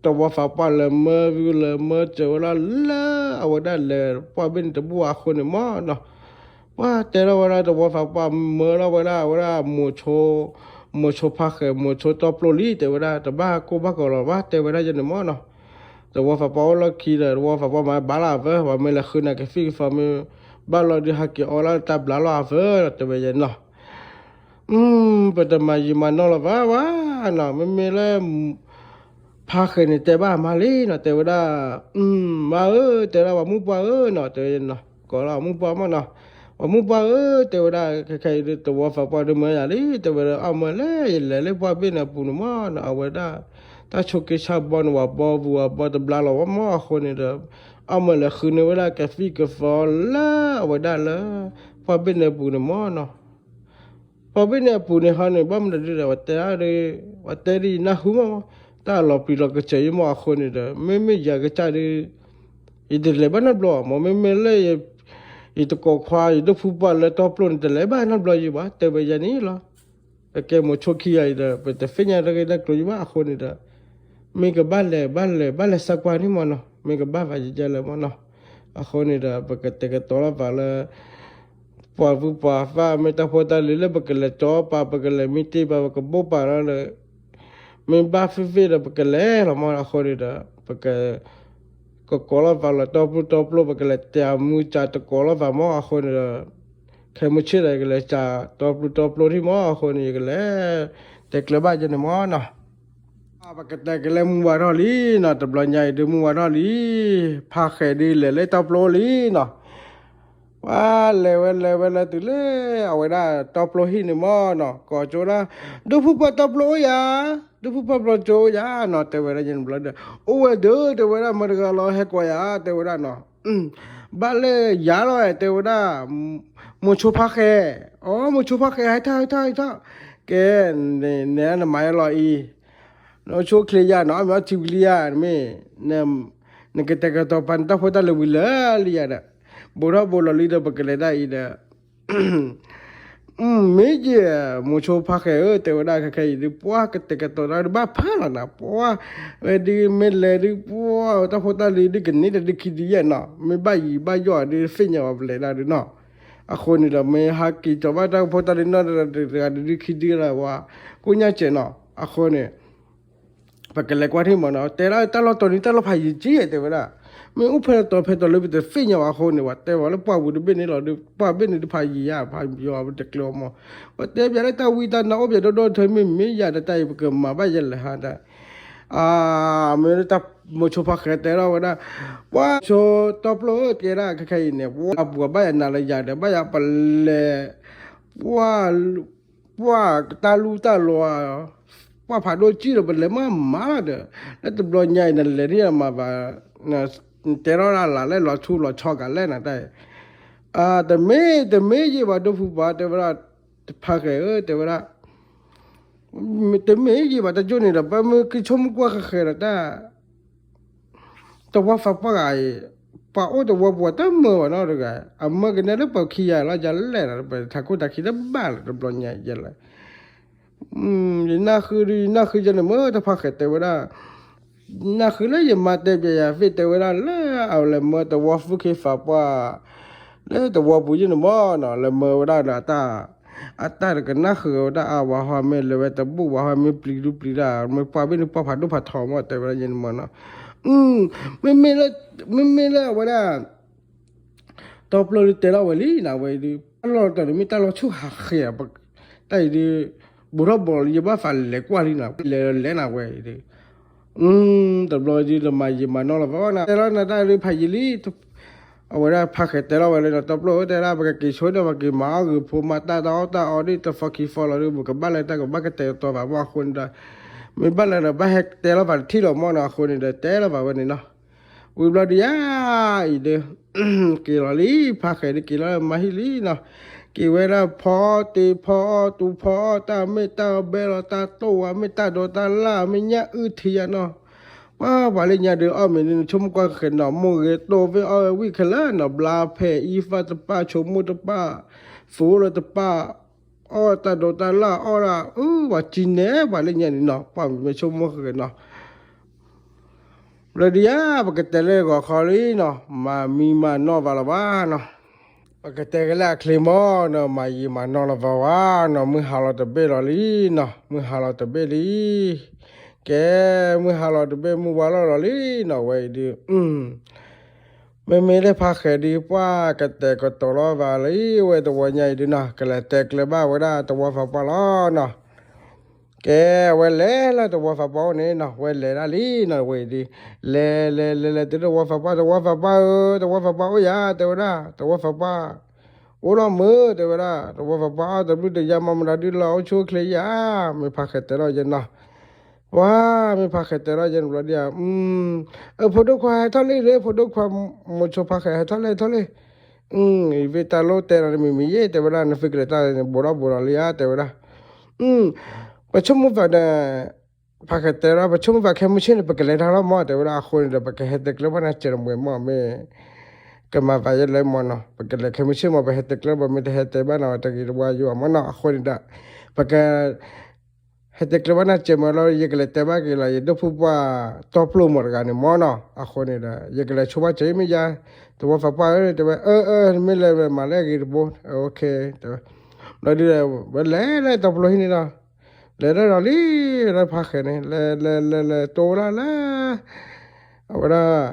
သဝီသးပှၢ်လဲၤမၢဝံၤလဲၤမၢစၢၤဝဲဒၣ်လၢအဝဲဒၣ်လဲၤပှၢ်ဘ့ၣ်န့ၣ်တဘူၣ်အဃိန့ၣ်မ့ၢ်နီၤ ပှၤတဲထီၣ်ဝဲဒၣ်သဝီသးပှၢ်မၢထီၣ်ဝဲဒၣ် အဝဲဒၣ်မိၤဆိ မိၤဆိဖးဃဲး မိၤဆိတီပျိလံ တဲဝဲဒၣ် တဘၣ်ကိၢ်ဘၣ်ကီးလီၤဘၣ် တဲဝဲဒၣ်ယဲန့ၣ်မ့ၢ်နီၤ သဝီသးပှၢ်အိၣ်လီၢ်ခံဒီး သဝီသးပှၢ်မၤဘၣ်လၢအဝဲ ပှၤမ့ၢ်လဲၤဃုနၤကသံၣ်ကသီမ့ၢ် ဘၣ်လီၤဒုးဟးက့ၤအီၣ်လၢတၢ်ဘျါလီၤအဝဲ တဲဝဲယဲန့ၣ်နီၤ ပတမၤယံာ်မၤနီၢ်လီၤဘၣ်ဝဲနီၤ မ့မ့ၢ်လၢ ဖးဃဲးန့ၣ်တဲဘၣ်မးလံနီၤ တဲဝဲဒၣ် မါဧၢ တဲဝဲဒၣ် ပှၤမုၣ်ပှၢ်ဧၢနီၤ တဲဝဲနီၤ ကိးလီၤပှၤမုၣ်ပှၢ်မ့ၢ်နီၤ ပှၤမုၣ်ပှၢ်ဧၢ တဲဝဲဒၣ် ခဲခဲအံၤဒုး သဝီသးပှၢ်ဒုးမၢယၤလံ တဲဝဲဒၣ် အီၣ်မၢလဲၣ် ယလဲၤလၢပှၢ်ဘ့ၣ်န့ၣ်အပူၤန့ၣ်မ့ၢ်နီၤ အဝဲဒၣ် တၢ်ဆိးက့ဆါဘီန့ၣ် ဝၤဘီဝူၤဝၤဘီတဘျါလီၤဝဲမ့ၢ်အဃိန့ၣ်ဒီး အီၣ်မၢလဲၤဃုန့ၢ်ဝဲဒၣ်ကသံၣ်ကသီလၢအဝဲဒၣ်လၢ ပှၢ်ဘ့ၣ်န့ၣ်အပူၤန့ၣ်မ့ၢ်နီၤ ပှၢ်ဘ့ၣ်န့ၣ်အပူၤန့ၣ်ဟီန့ၣ် ဘၣ်မနုၤဒ်လဲၣ် ပှၤတဲဒ် ပှၤတဲဒ်အံၤနၢ်ဟူမး တၢ်လီၤပျံၤလီၤကစၢၤယံမ့ၢ်အဃိန့ၣ်ဒီး မ့မ့ၢ်ယၤကစၢ်ဒ် ယတလဲၤဘၣ်နီတဘျီမ့ၢ် မ့မ့ၢ်လၢ ယတကိးခွါ ယဒိၣ်ဖုပှၢ်လၢတီပျိန့ၣ် တလဲၤဘၣ်နီတဘျီယံဘၣ် တဲဝဲယဲန့ၣ်လီၤ ပကဲမိၤဆိခံဂၤအံၤဒီး ပတသ့ၣ်ညါတၢ်ဂ့ၢ်တၢ်ကျိၤယဘၣ်အဃိန့ၣ်ဒီး မ့ၢ်ကဘၣ်လဲၤ ဘၣ်လဲၤ ဘၣ်လဲၤသံကွၢ်န့ၣ်မၢ်နီၤ, မ့ၢ်ကဘၣ်ဘၣ်ယကလဲၣ်မၢ်နီၤ. အဃိန့ၣ်ဒီး ပကတဲာ်ကတီၤလီၤပာ်လၢ ပှၤဖုပှၤဖး မ့ၢ်တၢ်ဖိတၢ်လံၤလၢပကလဲၤကၠီပာ် ပကလဲၤမံတ့ၢ်ပာ် ပကဘိးပာ်လီၤဒီး မ့ၢ်ဘၣ်သ့ၣ်သ့ၣ်ဒီး ပကလဲၤလီၤမၢ်. အဃိန့ၣ်ဒီး ပက ကကိးလီၤပာ်လီၤတီပျိတီပျိ ပကလဲၤတဲအမုၢ်စးတကိးလီၤပာ်မၢ်. အဃိန့ၣ်ဒီး ခဲမုၢ်ဆ့ၣ်ဒီး ယကလဲၤစးတီပျိတီပျိထံၣ်မၢ်. အဃိန့ၣ် ယကလဲၤ တဲကျၢၤဘၣ်ယဲန့ၣ်မၢ်နီၤ. ပကတဲကလဲၤမုၢ်ဝါထီၣ်လံနီၤ, တဘျီညါအံၤဒုးမုၢ်ဝါထီၣ်လံ, ဖးဃဲးဒုးလဲၤလၢတီပျိလံနီၤ. ပှၤလဲၤဝဲလဲၤဝဲလဲၤတုၤလၢ အဝဲဒၣ်တီပျိဟံၣ်န့ၣ်မၢ်နီၤ, ကိးကၠိဒၣ်, ဒူဖုပှၢ်တီပျိအိၣ်ယၤ, ဒူဖုပှၢ်တီပျိအိၣ်ယၤနီၤ, တဲဝဲဒၣ်ယဲန့ၣ်ဘျီဒီး, အိၣ်ဝဲဒုး တဲဝဲဒၣ် မၢတဂၤလီၤဟဲကိးယၤ တဲဝဲဒၣ်နီၤ, ဘၣ်လၢယၤလီၤ တဲဝဲဒၣ်, မိၤဆိဖးဃဲး, အိ မိၤဆိဖးဃဲး ဟဲထီၣ် ဟဲထီၣ် ဟဲထီၣ်, ကဲ, နဲနမၤယဲလီၤအံၤ, နအိၣ်ဆူၣ်အိၣ်ချ့ယၤနီၤ, မ့ၢ်အီထံဝံၤလံယၤ, မ့ၢ် နကတဲာ်ကတီၤပာ်နတၢ်ဖိတၢ်လံၤဝံၤလၢာ်လံယၤဒီး, ဘူးထီၣ်ဘူးလီၤလံဒီး ပကလဲၤဒၣ်အံၤဒီး မ့ၢ်ယဲ, မိၤဆိဖးဃဲးဧၢ တဲဝဲဒၣ် ခဲခဲအံၤဒုး ပှၤကတဲာ်ကတီၤတၢ်ဒုးဘၣ်ဖးလီၤနၤ, ပှၤဝဲဒုးမ့ၢ်လဲၤဒုး ပှၤတၢ်ဖိတၢ်လံၤဒုးကန့ၢ်တဒုခံဒုယဲၢ်နီၤ, မ့ၢ်ဘၣ်ယံၤဘၣ်ယီၣ်ဒုးသ့ၣ်ညါဝဲပလဲၤဒၣ်ဒုးနီၤ. အဃိန့ၣ်ဒီး မ့ၢ်ဟးက့ၤကၠီၤဘၣ်တၢ်ဖိတၢ်လံၤနီတဂၤဒုး ဒုးခံဒုလၢဝဲ ကိညၢ်စဲးနီၤ. အဃိန့ၣ် ပကလဲၤကွၢ်ထံၣ်မၢ်နီၤ, တဲဒၣ်တၢ်လီၢ်တီၤန့ၣ် တၢ်လီၢ်ဖးယံၤက့ တဲဝဲဒၣ်, မ့ၢ်အိၣ်ဖဲလဲၣ်တီၤဖဲတီၤလၢပတသ့ၣ်ညါဘၣ်အဃိန့ၣ် ပှၤတဲဝဲလၢပှၢ်ပူၤတဘ့ၣ်န့ၣ်လီၤဒီး ပှၢ်ဘ့ၣ်န့ၣ်ဒုးဖးယံၤယါ ဖးယံၤအီၤပတကျၢၤအီၤမၢ်, ပှၤတဲပျးလၢတၢ်ဝံတၢ်နါအိၣ်ပျးဒီဒီထၢမ့ၢ်မ့ၢ်ယၤဒီးတၢ်အံၤပကမၤဘၣ်ယဲလဲၣ်ဟါဒီး မ့ၢ်လၢတၢ်မိၤဆိဖးဃဲးတဲထီၣ်ဝဲဒၣ်, ပှၤဆိတီပျိဧၢ တဲဒၣ် ခဲခဲအံၤန့ၣ် ပှၤပှၤဘၣ်ယၤနၤလၢယၤဒီး ဘၣ်ယၤပလဲၤ ပှၤ ပှၤတၢ်လူၢ်တၢ်လီၤ, ပှၤဖးဒိၣ်ကံၣ်ဒီး ပလဲၤမးမးလီၤဒီး, လၢတဘျီညါအံၤ နလဲၤဒ်အမၤဘၣ်, နတဲထီၣ်ဒၣ်လၢ်လၢလီၤဆူလီၤဆီကးလဲၣ်နတၢ်အံၤ, တမ့ၢ် တမ့ၢ်ယံၤဘၣ် ဒိၣ်ဖုပှၢ် တဲဝဲဒၣ်, ဖးဃဲးဧၢ တဲဝဲဒၣ် တမ့ၢ်ယံၤဘၣ်တကၠိန့ၣ်ဒီး ပမ့ၢ်က့ၤဆိကမိၣ်ကွၢ်ဃဲးဃဲးဒီးတၢ်, တဝီသးပှၢ်ဂၤအံၤ, ပှၤအိၣ်တဝီပူၤတမၢဘၣ်နီတဂၤ, အမၢကနဲလၢပှၤခံဂၤလီၤ ယလဲၣ်ဒီး ပထးခိၣ်တၢ်ခံတဘၣ်လၢၤ တဘျီညါယဲလဲၣ်, ယနၢ်ဃုဒုး ယနၢ်ဃုယဲန့ၣ်မၢ် တၢ်ဖးဃဲးတဲဝဲဒၣ်, နၢ်ဃုလၢယမါတဲပျးယၤသ့ၣ် တဲဝဲဒၣ်လၢအလဲၤမၢတဝီသူၣ်က့သးပှၢ်, လၢတဝီပူၤယဲန့ၣ်မၢ်နီၤ လဲၤမၢဝဲဒၣ်ဒီးတၢ် အတၢ်တကနၣ်ဃုာ်ဝဲဒၣ်အါဝဲဟီ မ့ၢ်လဲၤဝဲတဘူၣ်ဝဲဟီ မ့ၢ်ပျံၤဒုပျံၤဒၣ် မ့ၢ်ပှၢ်ဘ့ၣ်န့ၣ်ပှၢ်ဖးဒိၣ်ဖးထီမၢ် တဲဝဲဒၣ်ယဲန့ၣ်မၢ်နီၤ, မ့မ့ၢ်လၢ မ့မ့ၢ်လၢအဝဲဒၣ် တီပျိဒုးတဲထီၣ်ဝဲလံနၤဝဲအံၤဒုး တၢ်လီၢ်တတီၤန့ၣ်မ့ၢ်တၢ်လီၢ်ဆူၣ်ဟးဃ့ဧါ, တၢ်အံၤဒုး ဘူးထီၣ်ဘူးလီၤလံ ယဘၣ်သးလဲၤကွၢ်လံနၤ လဲၤလဲၤနၤဝဲအံၤဒုး, တဘျီဒုး တမၤယံာ်မၤနီၢ်လီၤဘၣ်နၤ တဲလီၤနၤတၢ်ဒုးဖးယံာ်လံ, အဝဲဒၣ်ဖးဃဲးတဲလီၤဝဲလၢနတီပျိဧၢ တဲဒၣ် ပကက့ၤဆိဒီး ပက့ၤမၤအီၣ်ဂ့ၤဖိမၤတၢ်တၢ်အီၣ်တၢ်အီဒ်တဖီခံဖီလီၤဒုး ပကဘၣ်လဲၤတၢ်ကဘၣ်ကတဲာ်ကတီၤဘၣ်မၢ်အဃိန့ၣ်ဒီး, မ့ၢ်ဘၣ်လဲၤဒီးဘၣ်ဟဲတဲလီၤပာ်တထံၣ်လီၤမၢ်နီၤ အဃိန့ၣ်ဒီး တဲလီၤပာ်ဝဲန့ၣ်နီၤ, ဝံၤဘျီဒုးယၤအံၤဒုး က့ၤလီၤလံ ဖးဃဲးဒုးက့ၤလီၤမၤဟံၣ်လံနီၤ, က့ၤဝဲဒၣ်ဖီတ့ဖီအီၣ်တူဖီအီၣ်တၢ်မ့ၢ်တၢ်ဘဲလီၤတၢ်တိၢ်ဝဲမ့ၢ်တၢ်ဒိးတၢ်လၢ်မ့ၢ်ညၣ်အုၣ်ထံယၤနီၤ, ပှၤပှၤလၢညါဒုးအီၣ်မ့ၢ်ဒုး နဆိကမိၣ်ကွၢ်ဃဲးနီၤ မိၢ်ဂ့ၤတိၢ်ဖဲအီၣ်ဝဲဝံၣ်ခဲလၢာ်နီၤ ဘျါဖဲအံၤ ဖးတပၢ် ဆိကမိၣ်တပၢ် သိလၢတပၢ် အီၣ်တၢ်ဒိးတၢ်လၢ်အီၣ်ဒၣ် အၢ ပှၤကံနဲ ပှၤလၢညါန့ၣ်နီၤ ပှၤမ့ၢ်ဆိကမိၣ်ဃဲးနီၤ, လၢဒ်ယၤ ပကတဲလၢဂီၤခီလံနီၤ မၤမံမၤနီၢ်ဘၣ်လီၤဘၣ်နီၤ, ပကတဲကလၢအချ့မၢ်နီၤ မၤယံာ်မၤနီၢ်လီၤဘၣ်ဝဲနီၤ မုၢ်ဟါလီၤတဘ့ၣ်လီၤလံနီၤ မုၢ်ဟါလီၤတဘ့ၣ်လံ, ကဲ မုၢ်ဟါလီၤတဘ့ၣ်မုၢ်ဝါလီၤလီၤလံနီၤ ဝဲအံၤဒုး မ့မ့ၢ်လၢဖးဃဲးဒုး ပှၤကတဲာ်ကတီၤလီၤဘၣ်လံ ဝဲတဝီညါအံၤဒုးနီၤ ကလဲၤတဲကျၢၤဘၣ်ဝဲဒၣ်တဝီသးပှၢ်လီၤနီၤ, ကဲ ဝဲလဲၤလၢတဝီသးပှၢ်အိၣ်န့ၣ်နီၤ ဝဲလဲၤဒၣ်လံနီၤ ဝဲအံၤဒုး လဲၤလဲၤလဲၤလဲၤတုၤတဝီသးပှၢ် တဝီသးပှၢ်ဧၢ တဝီသးပှၢ်အိၣ်ယၤ တဲဝဲဒၣ် တဝီသးပှၢ် အိၣ်လီၤမုၢ် တဲဝဲဒၣ် တဝီသးပှၢ်အီၣ်တဘျုးတယါမၤမတၤဒုးလီၤ အိၣ်ဆူၣ်အိၣ်ချ့ယၤ မ့ၢ်ဖးဃဲးတဲထီၣ်ယဲနီၤ ပှၤ မ့ၢ်ဖးဃဲးတဲထီၣ်ယဲန့ၣ်ဘျီဒုး အၢ ဖိဒိၣ်ခွါဟဲထီၣ်လံ ဖိဒိၣ်ခွါ မိၤဆိဖးဃဲးဟဲထီၣ်လံ ဟဲထီၣ်လံ, အံၤ တၢ်လိၣ်တဲလီၤတမံၤမံၤယဲ တဲဝဲဒၣ် နသုကလဲၤတၢ်န့ၣ် ဘူးထီၣ်ဘူးထီၣ်လံဧါ တဲဝဲဒၣ်, ပဆိကမိၣ်သးဒီး ဖးဃဲးတဲထီၣ် ပဆိကမိၣ်သးခဲမုၢ်ဆ့ၣ်န့ၣ် ပကလဲၤတၢ်လီၤမၢ် တဲဝဲဒၣ် အဃိန့ၣ်ဒီး ပကဟဲတဲကျၢၤဘၣ်နၤစဲးတမှဲၤမၢ် မ့ၢ် ကမၤသးယဲလၢမၢ်နီၤ ပကလဲၤခဲမုၢ်ဆ့ၣ်မၢ် ပဟဲတဲကျၢၤဘၣ် မ့ၢ်တဟဲတဲဘၣ်နီၤ တဂ့ၤတဝါယိာ်မၢ်နီၤ အဃိန့ၣ်ဒီး ပက ဟဲတဲကျဲဘၣ်နၤစဲးမၢလီၤ ယကလဲၤတဲဘၣ်က့ၤလီၤ ယဒိၣ်ဖုပှၢ်တီပျိၢ်မးတဂၤန့ၣ်မၢ်နီၤ. အဃိန့ၣ်ဒီး ယကလဲၤဆိဘၣ်စၢၤမ့ၢ်ယါ သဝီသးပှၢ်ဧၢ တဲဝဲ အၢ အၢ မ့ၢ်လဲၤမၤလၢအဂ့ၤတဘိ တဲဝဲ ဘျီဒုးဒီး ဝဲလဲၤလၢတီပျိၢ်ဟံၣ်န့ၣ်ဒီး လဲၤဒၣ်ဒီးလံ လၢဖါဃဲးန့ၣ် လဲၤလဲၤလဲၤလဲၤ တိၢ်လၢ်လၢ် အဝဲဒၣ်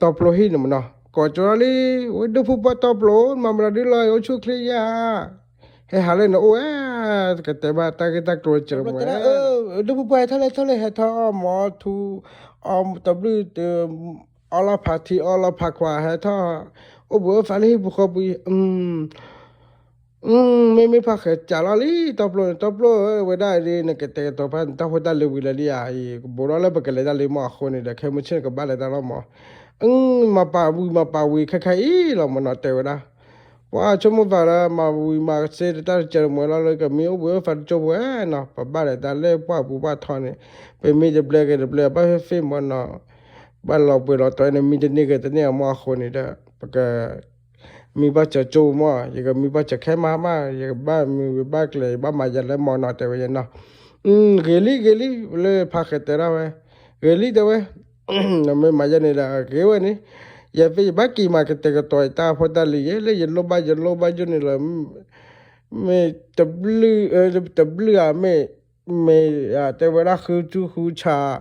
တီပျိၢ်ဟံၣ်န့ၣ်မၢ်နီၤ ကိးကၠီလီၤလံ ဝဲဒိၣ်ဖုပှၢ်တီပျိၢ် မၤမနုၤဒုလီၤ ယအိၣ်ဆူၣ်ချ့ယါ ဟဲဟးလၢနအိၣ်ဝဲ ကတဲဘၣ်တၢ်ဂ့ၢ်တၢ်ကျိၤစၢၤမၢ် ဒိၣ်ဖုပှၢ်ဟဲထီၣ်လဲၤထီၣ်လဲၤ ဟဲထီၣ်အီၣ်မီၤထူ အီၣ်တဘျုး အီၣ်လီၤဖးထံအီၣ်လီၤဖးခွါ ဟဲထီၣ် အိၣ်ဘှံးအိၣ်သါလၢဟံၣ်ပူၤဃီပူၤ မ့မ့ၢ်ဖါဃဲးစးလီၤလံ တီပျိၢ်န့ၣ် တီပျိၢ်ဧၢ ဝဲဒၣ်ဒ်နကတဲာ်ကတီၤဖဲနတၢ်ဖိတၢ်လံၤဝံၤလၢာ်လံဧါ ကဘိးထီၣ်လၢပကလဲၤတၢ်လံမၢ် အဃိန့ၣ်ဒီး ခဲမုၢ်ဆ့ၣ်န့ၣ်ကဘၣ်လဲၤတၢ်လီၤမၢ် မၤပာ်ဝံၤမၤပာ်ဝံၤခဲခဲအံၤလီၤမၢ်နီၤ တဲဝဲဒၣ် ပှၤဆိကမိၣ်သးဒီး မၤဝံၤမၤစ့တၢ်တစဲးတမှဲၤလီၤလၢ ကမံအိၣ်ဘှံးအိၣ်သါတကၠိဖိဝဲနီၤ ပဘၣ်လဲၤတၢ်လၢပှၢ်ပူၤဘၣ်ထီန့ၣ် ပမံတဘျဲက့ၤတဘျဲ ဘၣ်ဖ့ၣ်ဖ့ၣ်မၢ်နီၤ ဘၣ်လီၤပှဲၤလီၤတီၤန့ၣ် မံတန့ၢ်က့ၤတန့ၢ်အမၢ် အဃိန့ၣ်ဒီး ပက မံဘၣ်စၢၤကၠိမၢ် ယကမံဘၣ်စၢၤခဲမးမး ယကဘၣ်မံဝံၤဘၣ်ကျဲၤ ယဘၣ်မၤယၤလၢမၢ်နီၤ တဲဝဲယဲနီၤ ဂ့ၤလံ ဂ့ၤလံ လၢဖါဃဲးတဲဒၣ်ဝဲ ဂ့ၤလံတဲဝဲ နမ့ၢ်မၤယဲန့ၣ်ဒီး ဂ့ၤဝဲန့ၣ် ယဖဲယဘၣ်က့ၤမၤကတဲာ်ကတီၤတၢ်ဖိတၢ်လံၤယဲ လၢယလိၣ်ဘၣ်ယလိၣ်ဘၣ်ယိၣ်န့ၣ်လီၤ မ့ၢ်တဘျုး တဘျုးဧါ မ့ၢ် မ့ၢ်တဲဝဲဒၣ်ဃုထူၣ်ဃုဆး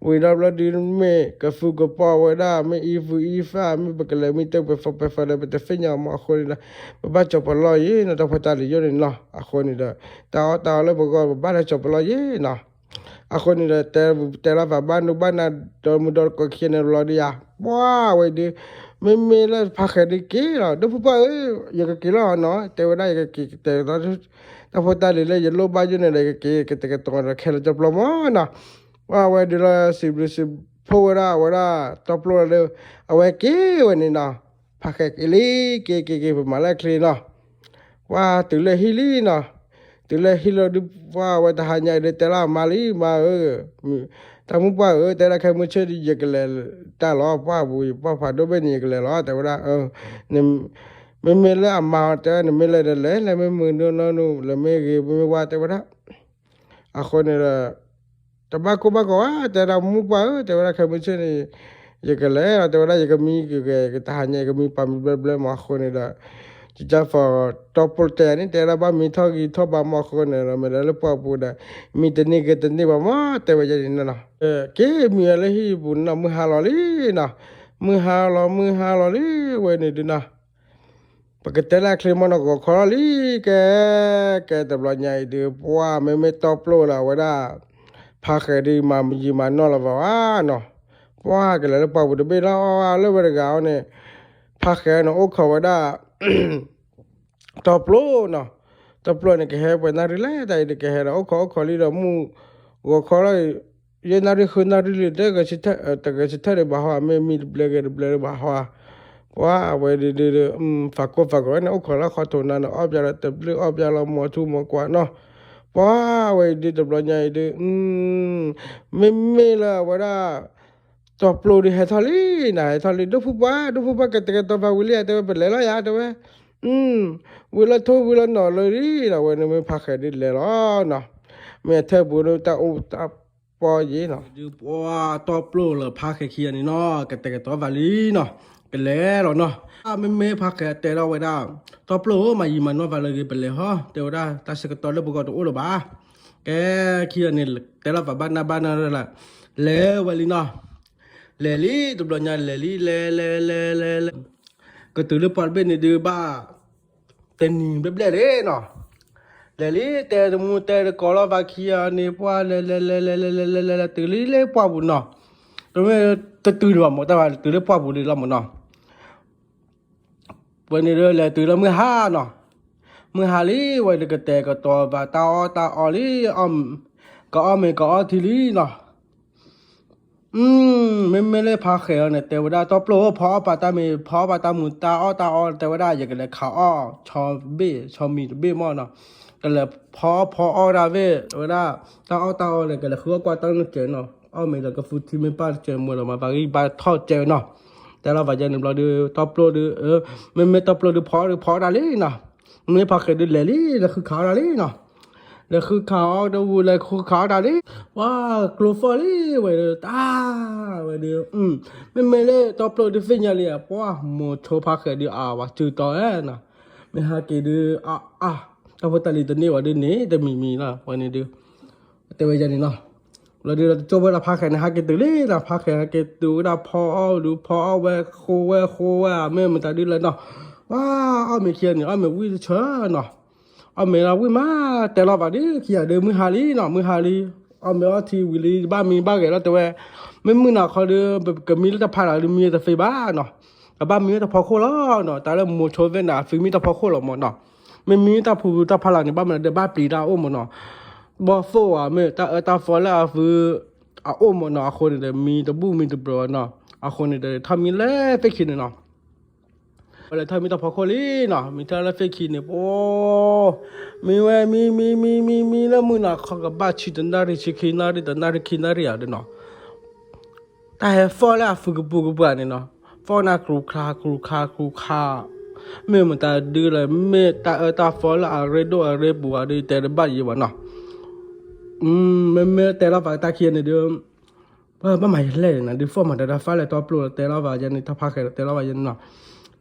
ဝံၤဒီးဘျီဒုးမ့ၢ်ကဖုကပီၢ်ဝဲဒၣ် မ့ၢ်အံၤဖုအံၤဖး မ့ၢ်ပကလဲၤမံတၢ်ပဖီပဖီဒီး ပတသ့ၣ်ညါမၢ် အဃိန့ၣ်ဒီး ပဘၣ်ကၠီၤပလီၢ်ယဲနီၤ တၢ်ဖိတၢ်လံၤယိၣ်န့ၣ်နီၤ အဃိန့ၣ်ဒီး တၢ်အီၣ်တၢ်အီလၢပဂီၢ် ပဘၣ်လၢကၠီၤပလီၢ်ယဲနီၤ အဃိန့ၣ်ဒီး တဲလီၤသးဘၣ်နုာ်ဘၣ်နၤ ဒီမုၢ်ဒီတကိးခံဂၤန့ၣ်ဘျီဒုးယါ ပှၢ်ဝဲဒုး မ့မ့ၢ်လၢဖါဃဲးဒုးက့ၤလီၤ ဒိၣ်ဖုပှၢ်ဧၢ ယကက့ၤလီၤနီၤ တဲဝဲဒၣ်ယကက့ၤကတဲာ်ကတီၤ တၢ်ဖိတၢ်လံၤလၢယလိၣ်ဘၣ်ယိၣ်န့ၣ်ဒီး ယကက့ၤကတဲာ်ကတီၤဒီးခဲလၢာ်ကၠီၤပျီၢ်မၢ်နီၤ ပှၢ်ဝဲဒုးလီၤ စံးဘျုးစံးဖှိၣ်ဝဲဒၣ် အဝဲဒၣ်တီပျိၢ်လီၤလၢ အဝဲက့ၤဝဲန့ၣ်နီၤ ဖါဃဲးက့ၤလံ က့ၤက့ၤက့ၤ ပမၤလၢအချ့နီၤ ပှၢ်တုၤလၢဟံၣ်လံနီၤ တုၤလၢဟံၣ်လီၤဒုး ပှၢ်ဝဲတဟါညါအံၤဒီး တဲလီၤအမါလံ မါဧၢ တၢ်မုၣ်ပှၢ်ဧၢ တဲဒၣ်ခဲမုၢ်ဆ့ၣ်ဒုး ယကလဲၤတၢ်လီၤ ပှၢ်ပူၤ ယပှၢ်ဖးဒိၣ်ဘ့ၣ်န့ၣ် ယကလဲၤလီၤ တဲဝဲဒၣ် မ့မ့ၢ်လၢအမါတဲ နမ့ၢ်လဲၤဒီးလဲၤ လဲၤမ့ၢ်မုာ်နီၢ်နီၢ်နုာ် လဲၤမ့ၢ်ဂ့ၤမ့ၢ်ဝါ တဲဝဲဒၣ် အဃိန့ၣ်ဒီး တဘၣ်ကိၢ်ဘၣ်ဂီၤဧါ တဲဒၣ်မုၣ်ပှၢ်ဧၢ တဲဝဲဒၣ်ခဲမုၢ်ဆ့ၣ်န့ၣ် ယကလဲၤလီၤ တဲဝဲဒၣ် ယကမံက့ၤ တဟါညါ ယကမံပာ်မံဘျဲဘျဲမၢ် အဃိန့ၣ်ဒီး ကစၢ်ဖီတီပျိၢ်တဲန့ၣ် တဲဒၣ်ဘၣ်မံထီၣ်ဂံၢ်ထီၣ်ဘါမၢ် အဃိန့ၣ်ဒီး မ့ၢ်လၢလၢပှၢ်ပူၤဒီး မံတန့ၢ်က့ၤတန့ၢ်ဘၣ်မၢ် တဲဝဲယဲန့ၣ်နီၤ က့ၤမံဝဲလၢဟံၣ်ပူၤနီၤ မုၢ်ဟါလီၤလံနီၤ မုၢ်ဟါလီၤ မုၢ်ဟါလီၤလံ ဝဲန့ၣ်ဒုးနီၤ ပကတဲလၢအချ့မၢ်နီၤ ဂီၤခီလီၤလံ ကဲ ကဲတဘျီညါအံၤဒုး ပှၢ်မ့မ့ၢ်တီပျိၢ်လၢအဝဲဒၣ် ဖါဃဲးဒုးမၤယံာ်မၤနီၢ်လၢၤဘၣ်ဝဲနီၤ ပှၢ်ကလဲၤလၢပှၢ်ပူၤတဘ့ၣ်လီၤ လၢဝဲတဂၤအီၤန့ၣ် ဖါဃဲးန့ၣ် အိၣ်ခိးဝဲဒၣ် တီပျိၢ်နီၤ တီပျိၢ်န့ၣ် ကဟဲပှဲၤနၣ်ရံၣ်လဲၣ် တၢ်အံၤဒုးကဟဲဒီး အိၣ်ခိးအိၣ်ခိးလံဒီးမုၢ် ဂီၤခီလီၤ ယဲၢ်နၣ်ရံၣ်ဃုနၣ်ရံၣ်လံ တဂဲၤဆၢထၢၣ်ဒံးဘၣ်ဟီ မ့ၢ်မံတဘျဲက့ၤတဘျဲဒံးဘၣ်ဟီ ပှၢ်အဝဲဒုးဒုး ဖးကိၢ်ဖးဂီၤန့ၣ် အိၣ်ခိးလၢခီထိးနၤန့ၣ် အီၣ်ပၠးလီၤတဘျုးအီၣ်ပၠးလီၤမီၤထူမီၤကွၢ်နီၤ ပှၢ်အဝဲအံၤဒုးတဘျီညါအံၤဒုး မ့မ့ၢ်လၢအဝဲဒၣ် တီပျိၢ်ဒုးဟဲထီၣ်လံနီၤ ဟဲထီၣ်လံ ဒိၣ်ဖုပှၢ် ဒိၣ်ဖုပှၢ်ကတဲာ်ကတီၤပာ်ဝံၤလံ တဲဝဲပလဲၤလီၤယါ တဲဝဲ ဝံၤလီၤထိၣ်ဝံၤလီၤနီၢ်လၢလံနီၤ ဝဲန့ၣ်မ့ၢ်ဖါဃဲးဒုးလဲၤလီၤနီၤ မ့ၢ်အထၢၣ်ပူၤဒုးတၢ်အိၣ်တၢ်ပီယံၤနီၤ ဒုးပှၢ်တီပျိၢ်လၢဖါဃဲးခံဂၤန့ၣ်နီၤ ကတဲာ်ကတီၤပာ်လံနီၤ ကလဲၤလီၤနီၤ မ့မ့ၢ်ဖါဃဲးတဲဒီးဝဲဒၣ် တီပျိၢ်ဧၢ မၤယံာ်မၤနီၢ်ပာ်လၢဂ့ၤ ပလဲၤဟီ တဲဝဲဒၣ် တၢ်ဆၢကတီၢ်လၢပဂီၢ်တအိၣ်လၢၤဘၣ် ကဲ ခံဂၤန့ၣ် တဲလီၤပာ်ဘၣ်နၢ်ဘၣ်နၢ်လၢ်လၢ် လဲၤဝဲလံနီၤ လဲၤလံ တဘျီညါလဲၤလံ လဲၤလဲၤလဲၤလဲၤလဲၤ ကတုၤလၢပှၢ်တဘ့ၣ်န့ၣ်ဒုးဘၣ် တနံၤဘျဲၣ်ဘျဲၣ်လံနီၤ လဲၤလံ တဲတမူတဲတကိးလီၤ ပှၤခံဂၤန့ၣ် ပှၢ်လဲၤလဲၤလဲၤလဲၤလဲၤလဲၤလဲၤလဲၤ တုၤလံလၢပှၢ်ပူၤနီၤ တမ့ၢ်တတုၤဒံးဘၣ်မ့ၢ် တၢ်ဘၣ်တုၤလၢပှၢ်ပူၤလံလီၤမ့ၢ်နီၤ ဝဲန့ၣ်ဒီးလဲၤတုၤလၢမုၢ်ဟါနီၤ မုၢ်ဟါလံ ဝဲဒုးကတဲာ်ကတီၤပာ်တၢ်အီၣ်တၢ်အီလံ ကအီၣ်မ့ၤကအီထံလံနီၤ မ့မ့ၢ်လၢဖါဃဲးအီၤန့ၣ် တဲဝဲဒၣ် တီပျိၢ်ဧၢ ဖီအီၣ်ပာ်တၢ်မ့ၤ ဖီအီၣ်ပာ်တၢ်မူၤ တၢ်အီၣ်တၢ်အီ တဲဝဲဒၣ် ယကလဲၤခးအီၣ် ဆီဘ့ၣ် ဆီမံၤတဘ့ၣ်မ့ၢ်နီၤ ကလဲၤဖီအီၣ်ဖီအီၣ်ဒၣ်ဝဲ ဝဲဒၣ် တၢ်အီၣ်တၢ်အီန့ၣ် ကလဲၤဃုအီၣ်ကွၢ်တၢ်နကဲးနီၤ အီၣ်မ့ၤဒီးကဖုထံမ့ၢ်ပၢ်တကဲးမ့ၢ်ဒီး မၤပာ်ဂံၢ်ပာ်ထီၣ်ကဲးနီၤ တဲလီၤပာ်ယဲန့ၣ်ဘျီဒုး တီပျိၢ်ဒုး မ့မ့ၢ်တီပျိၢ်ဒုးဖီအီၣ်ဒုးဖီအီၣ်ဒၣ်လံနီၤ မ့ၢ်ဖါဃဲးဒုးလဲၤလံ လဲၤဃုခးအီၣ်ဒၣ်လံနီၤ လဲၤဃုခးအီၣ်တဝူၤ လဲၤဃုခးအီၣ်တၢ်လံ, ပှၤကျိဖီၣ်လံဝဲဒီး တၢ်ဝဲဒီး မ့မ့ၢ်လၢတီပျိၢ်ဒုးသ့ၣ်ညါလံ, ပှၤမိၤဆိဖါဃဲၤဒုးအဝဲစုတီၤနီၤ, မ့ၢ်ဟဲက့ၤဒုး အါအါ တၢ်ဖိတၢ်လံၤတန့ၢ်ဝဲဒုးန့ၣ် တမံၤမံၤလီၤ ဝဲန့ၣ်ဒုး တဲဝဲယဲန့ၣ်နီၤ. ဘျီဒုးဒီးတကၠိဝဲဒၣ်ဖါဃဲၤန့ၣ် ဟဲက့ၤတုၤလံနီၤ, ဖါဃဲၤဟဲက့ၤတုၤဝဲဒၣ် ဖီအီၣ်ဒုး ဖီအီၣ်ဝဲ ဃိဝဲ ဃိဝဲ မ့ၢ်မတၤဒုးလဲၣ်နီၤ, ပှၤအီၣ်မ့ၤခံဂၤန့ၣ် အီၣ်မ့ၤဝံၣ်တဆၢနီၤ, အီၣ်မ့ၤလၢဝံၣ်မး တဲလီၤဘၣ်ဒုး ခံဂၤဒုး မုၢ်ဟါလံနီၤ, မုၢ်ဟါလံ, အီၣ်မ့ၤအီထံဝံၤလံ ဘၣ်မံဘၣ်ဂဲၤလီၤ တဲဝဲ, မ့ၢ်မုၢ်နၤခီဒုး ပကမံလၢတၢ်ဖးလၢ်ဒုး မံတသ့ဘၣ်နီၤ, ကဘၣ်မံဝဲတၢ်ဖီခိၣ်လီၤနီၤ, တၢ်လၢမိၤဆိသ့ၣ်န့ၣ် အသုးမံတၢ်ဖီခိၣ်လီၤမၢ်နီၤ, မ့ၢ်မံတၢ်ဖုတၢ်ဖးလၢ်န့ၣ် ဘၣ်မနုၤဒီးဘၣ်ပျံၤတၢ်အိၣ်မၢ်နီၤ, ဘီၣ်သိၣ်ဧါ မ့ၢ်တၢ်အၢတၢ်သီလၢအသုး အအိၣ်မၢ်နီၤ, အဃိန့ၣ်ဒီး မံတဘူၣ်မံတဘျီနီၤ, အဃိန့ၣ်ဒီး ထီၣ်မံလၢသ့ၣ်ခံန့ၣ်နီၤ, ပလဲၤထီၣ်မံတၢ်ဖီခိၣ်လံနီၤ, မံထီၣ်လၢသ့ၣ်ခံန့ၣ် ပှၤ မံဝဲမံမံမံမံလၢမုၢ်နၤခီကဘၣ်ဆံတနၣ်ရံၣ် ဆံခံနၣ်ရံၣ် တနၣ်ရံၣ်ခံနၣ်ရံၣ်ဧါဒုးနီၤ, တၢ်ဟဲဖီၣ်လၢအဖုကပူၤကပၤန့ၣ်နီၤ, ဖီၣ်နၤ ကြူးခါ ကြူးခါ ကြူးခါ, မ့ၢ်မတၤဒုးလဲၣ် မ့ၢ်တၢ်အၢတၢ်သီလၢအရ့ဒိၣ်အရ့ပူၤဧါဒုး တဲတဘၣ်ယံၤဘၣ်နီၤ, မ့မ့ၢ်တဲလီၤပာ်တၢ်ခံဂၤန့ၣ်ဒုး ဘၣ်မၤယလဲၣ်န့ၣ်နီၤ, ဒုးဖီၣ်မၤတၢ်တၢ်ဖးလဲၣ်တီပျိၢ်လီၤ တဲလီၤပာ်ယဲန့ၣ် တၢ်ဖါဃဲၤလီၤ တဲလီၤပာ်ယဲန့ၣ်နီၤ,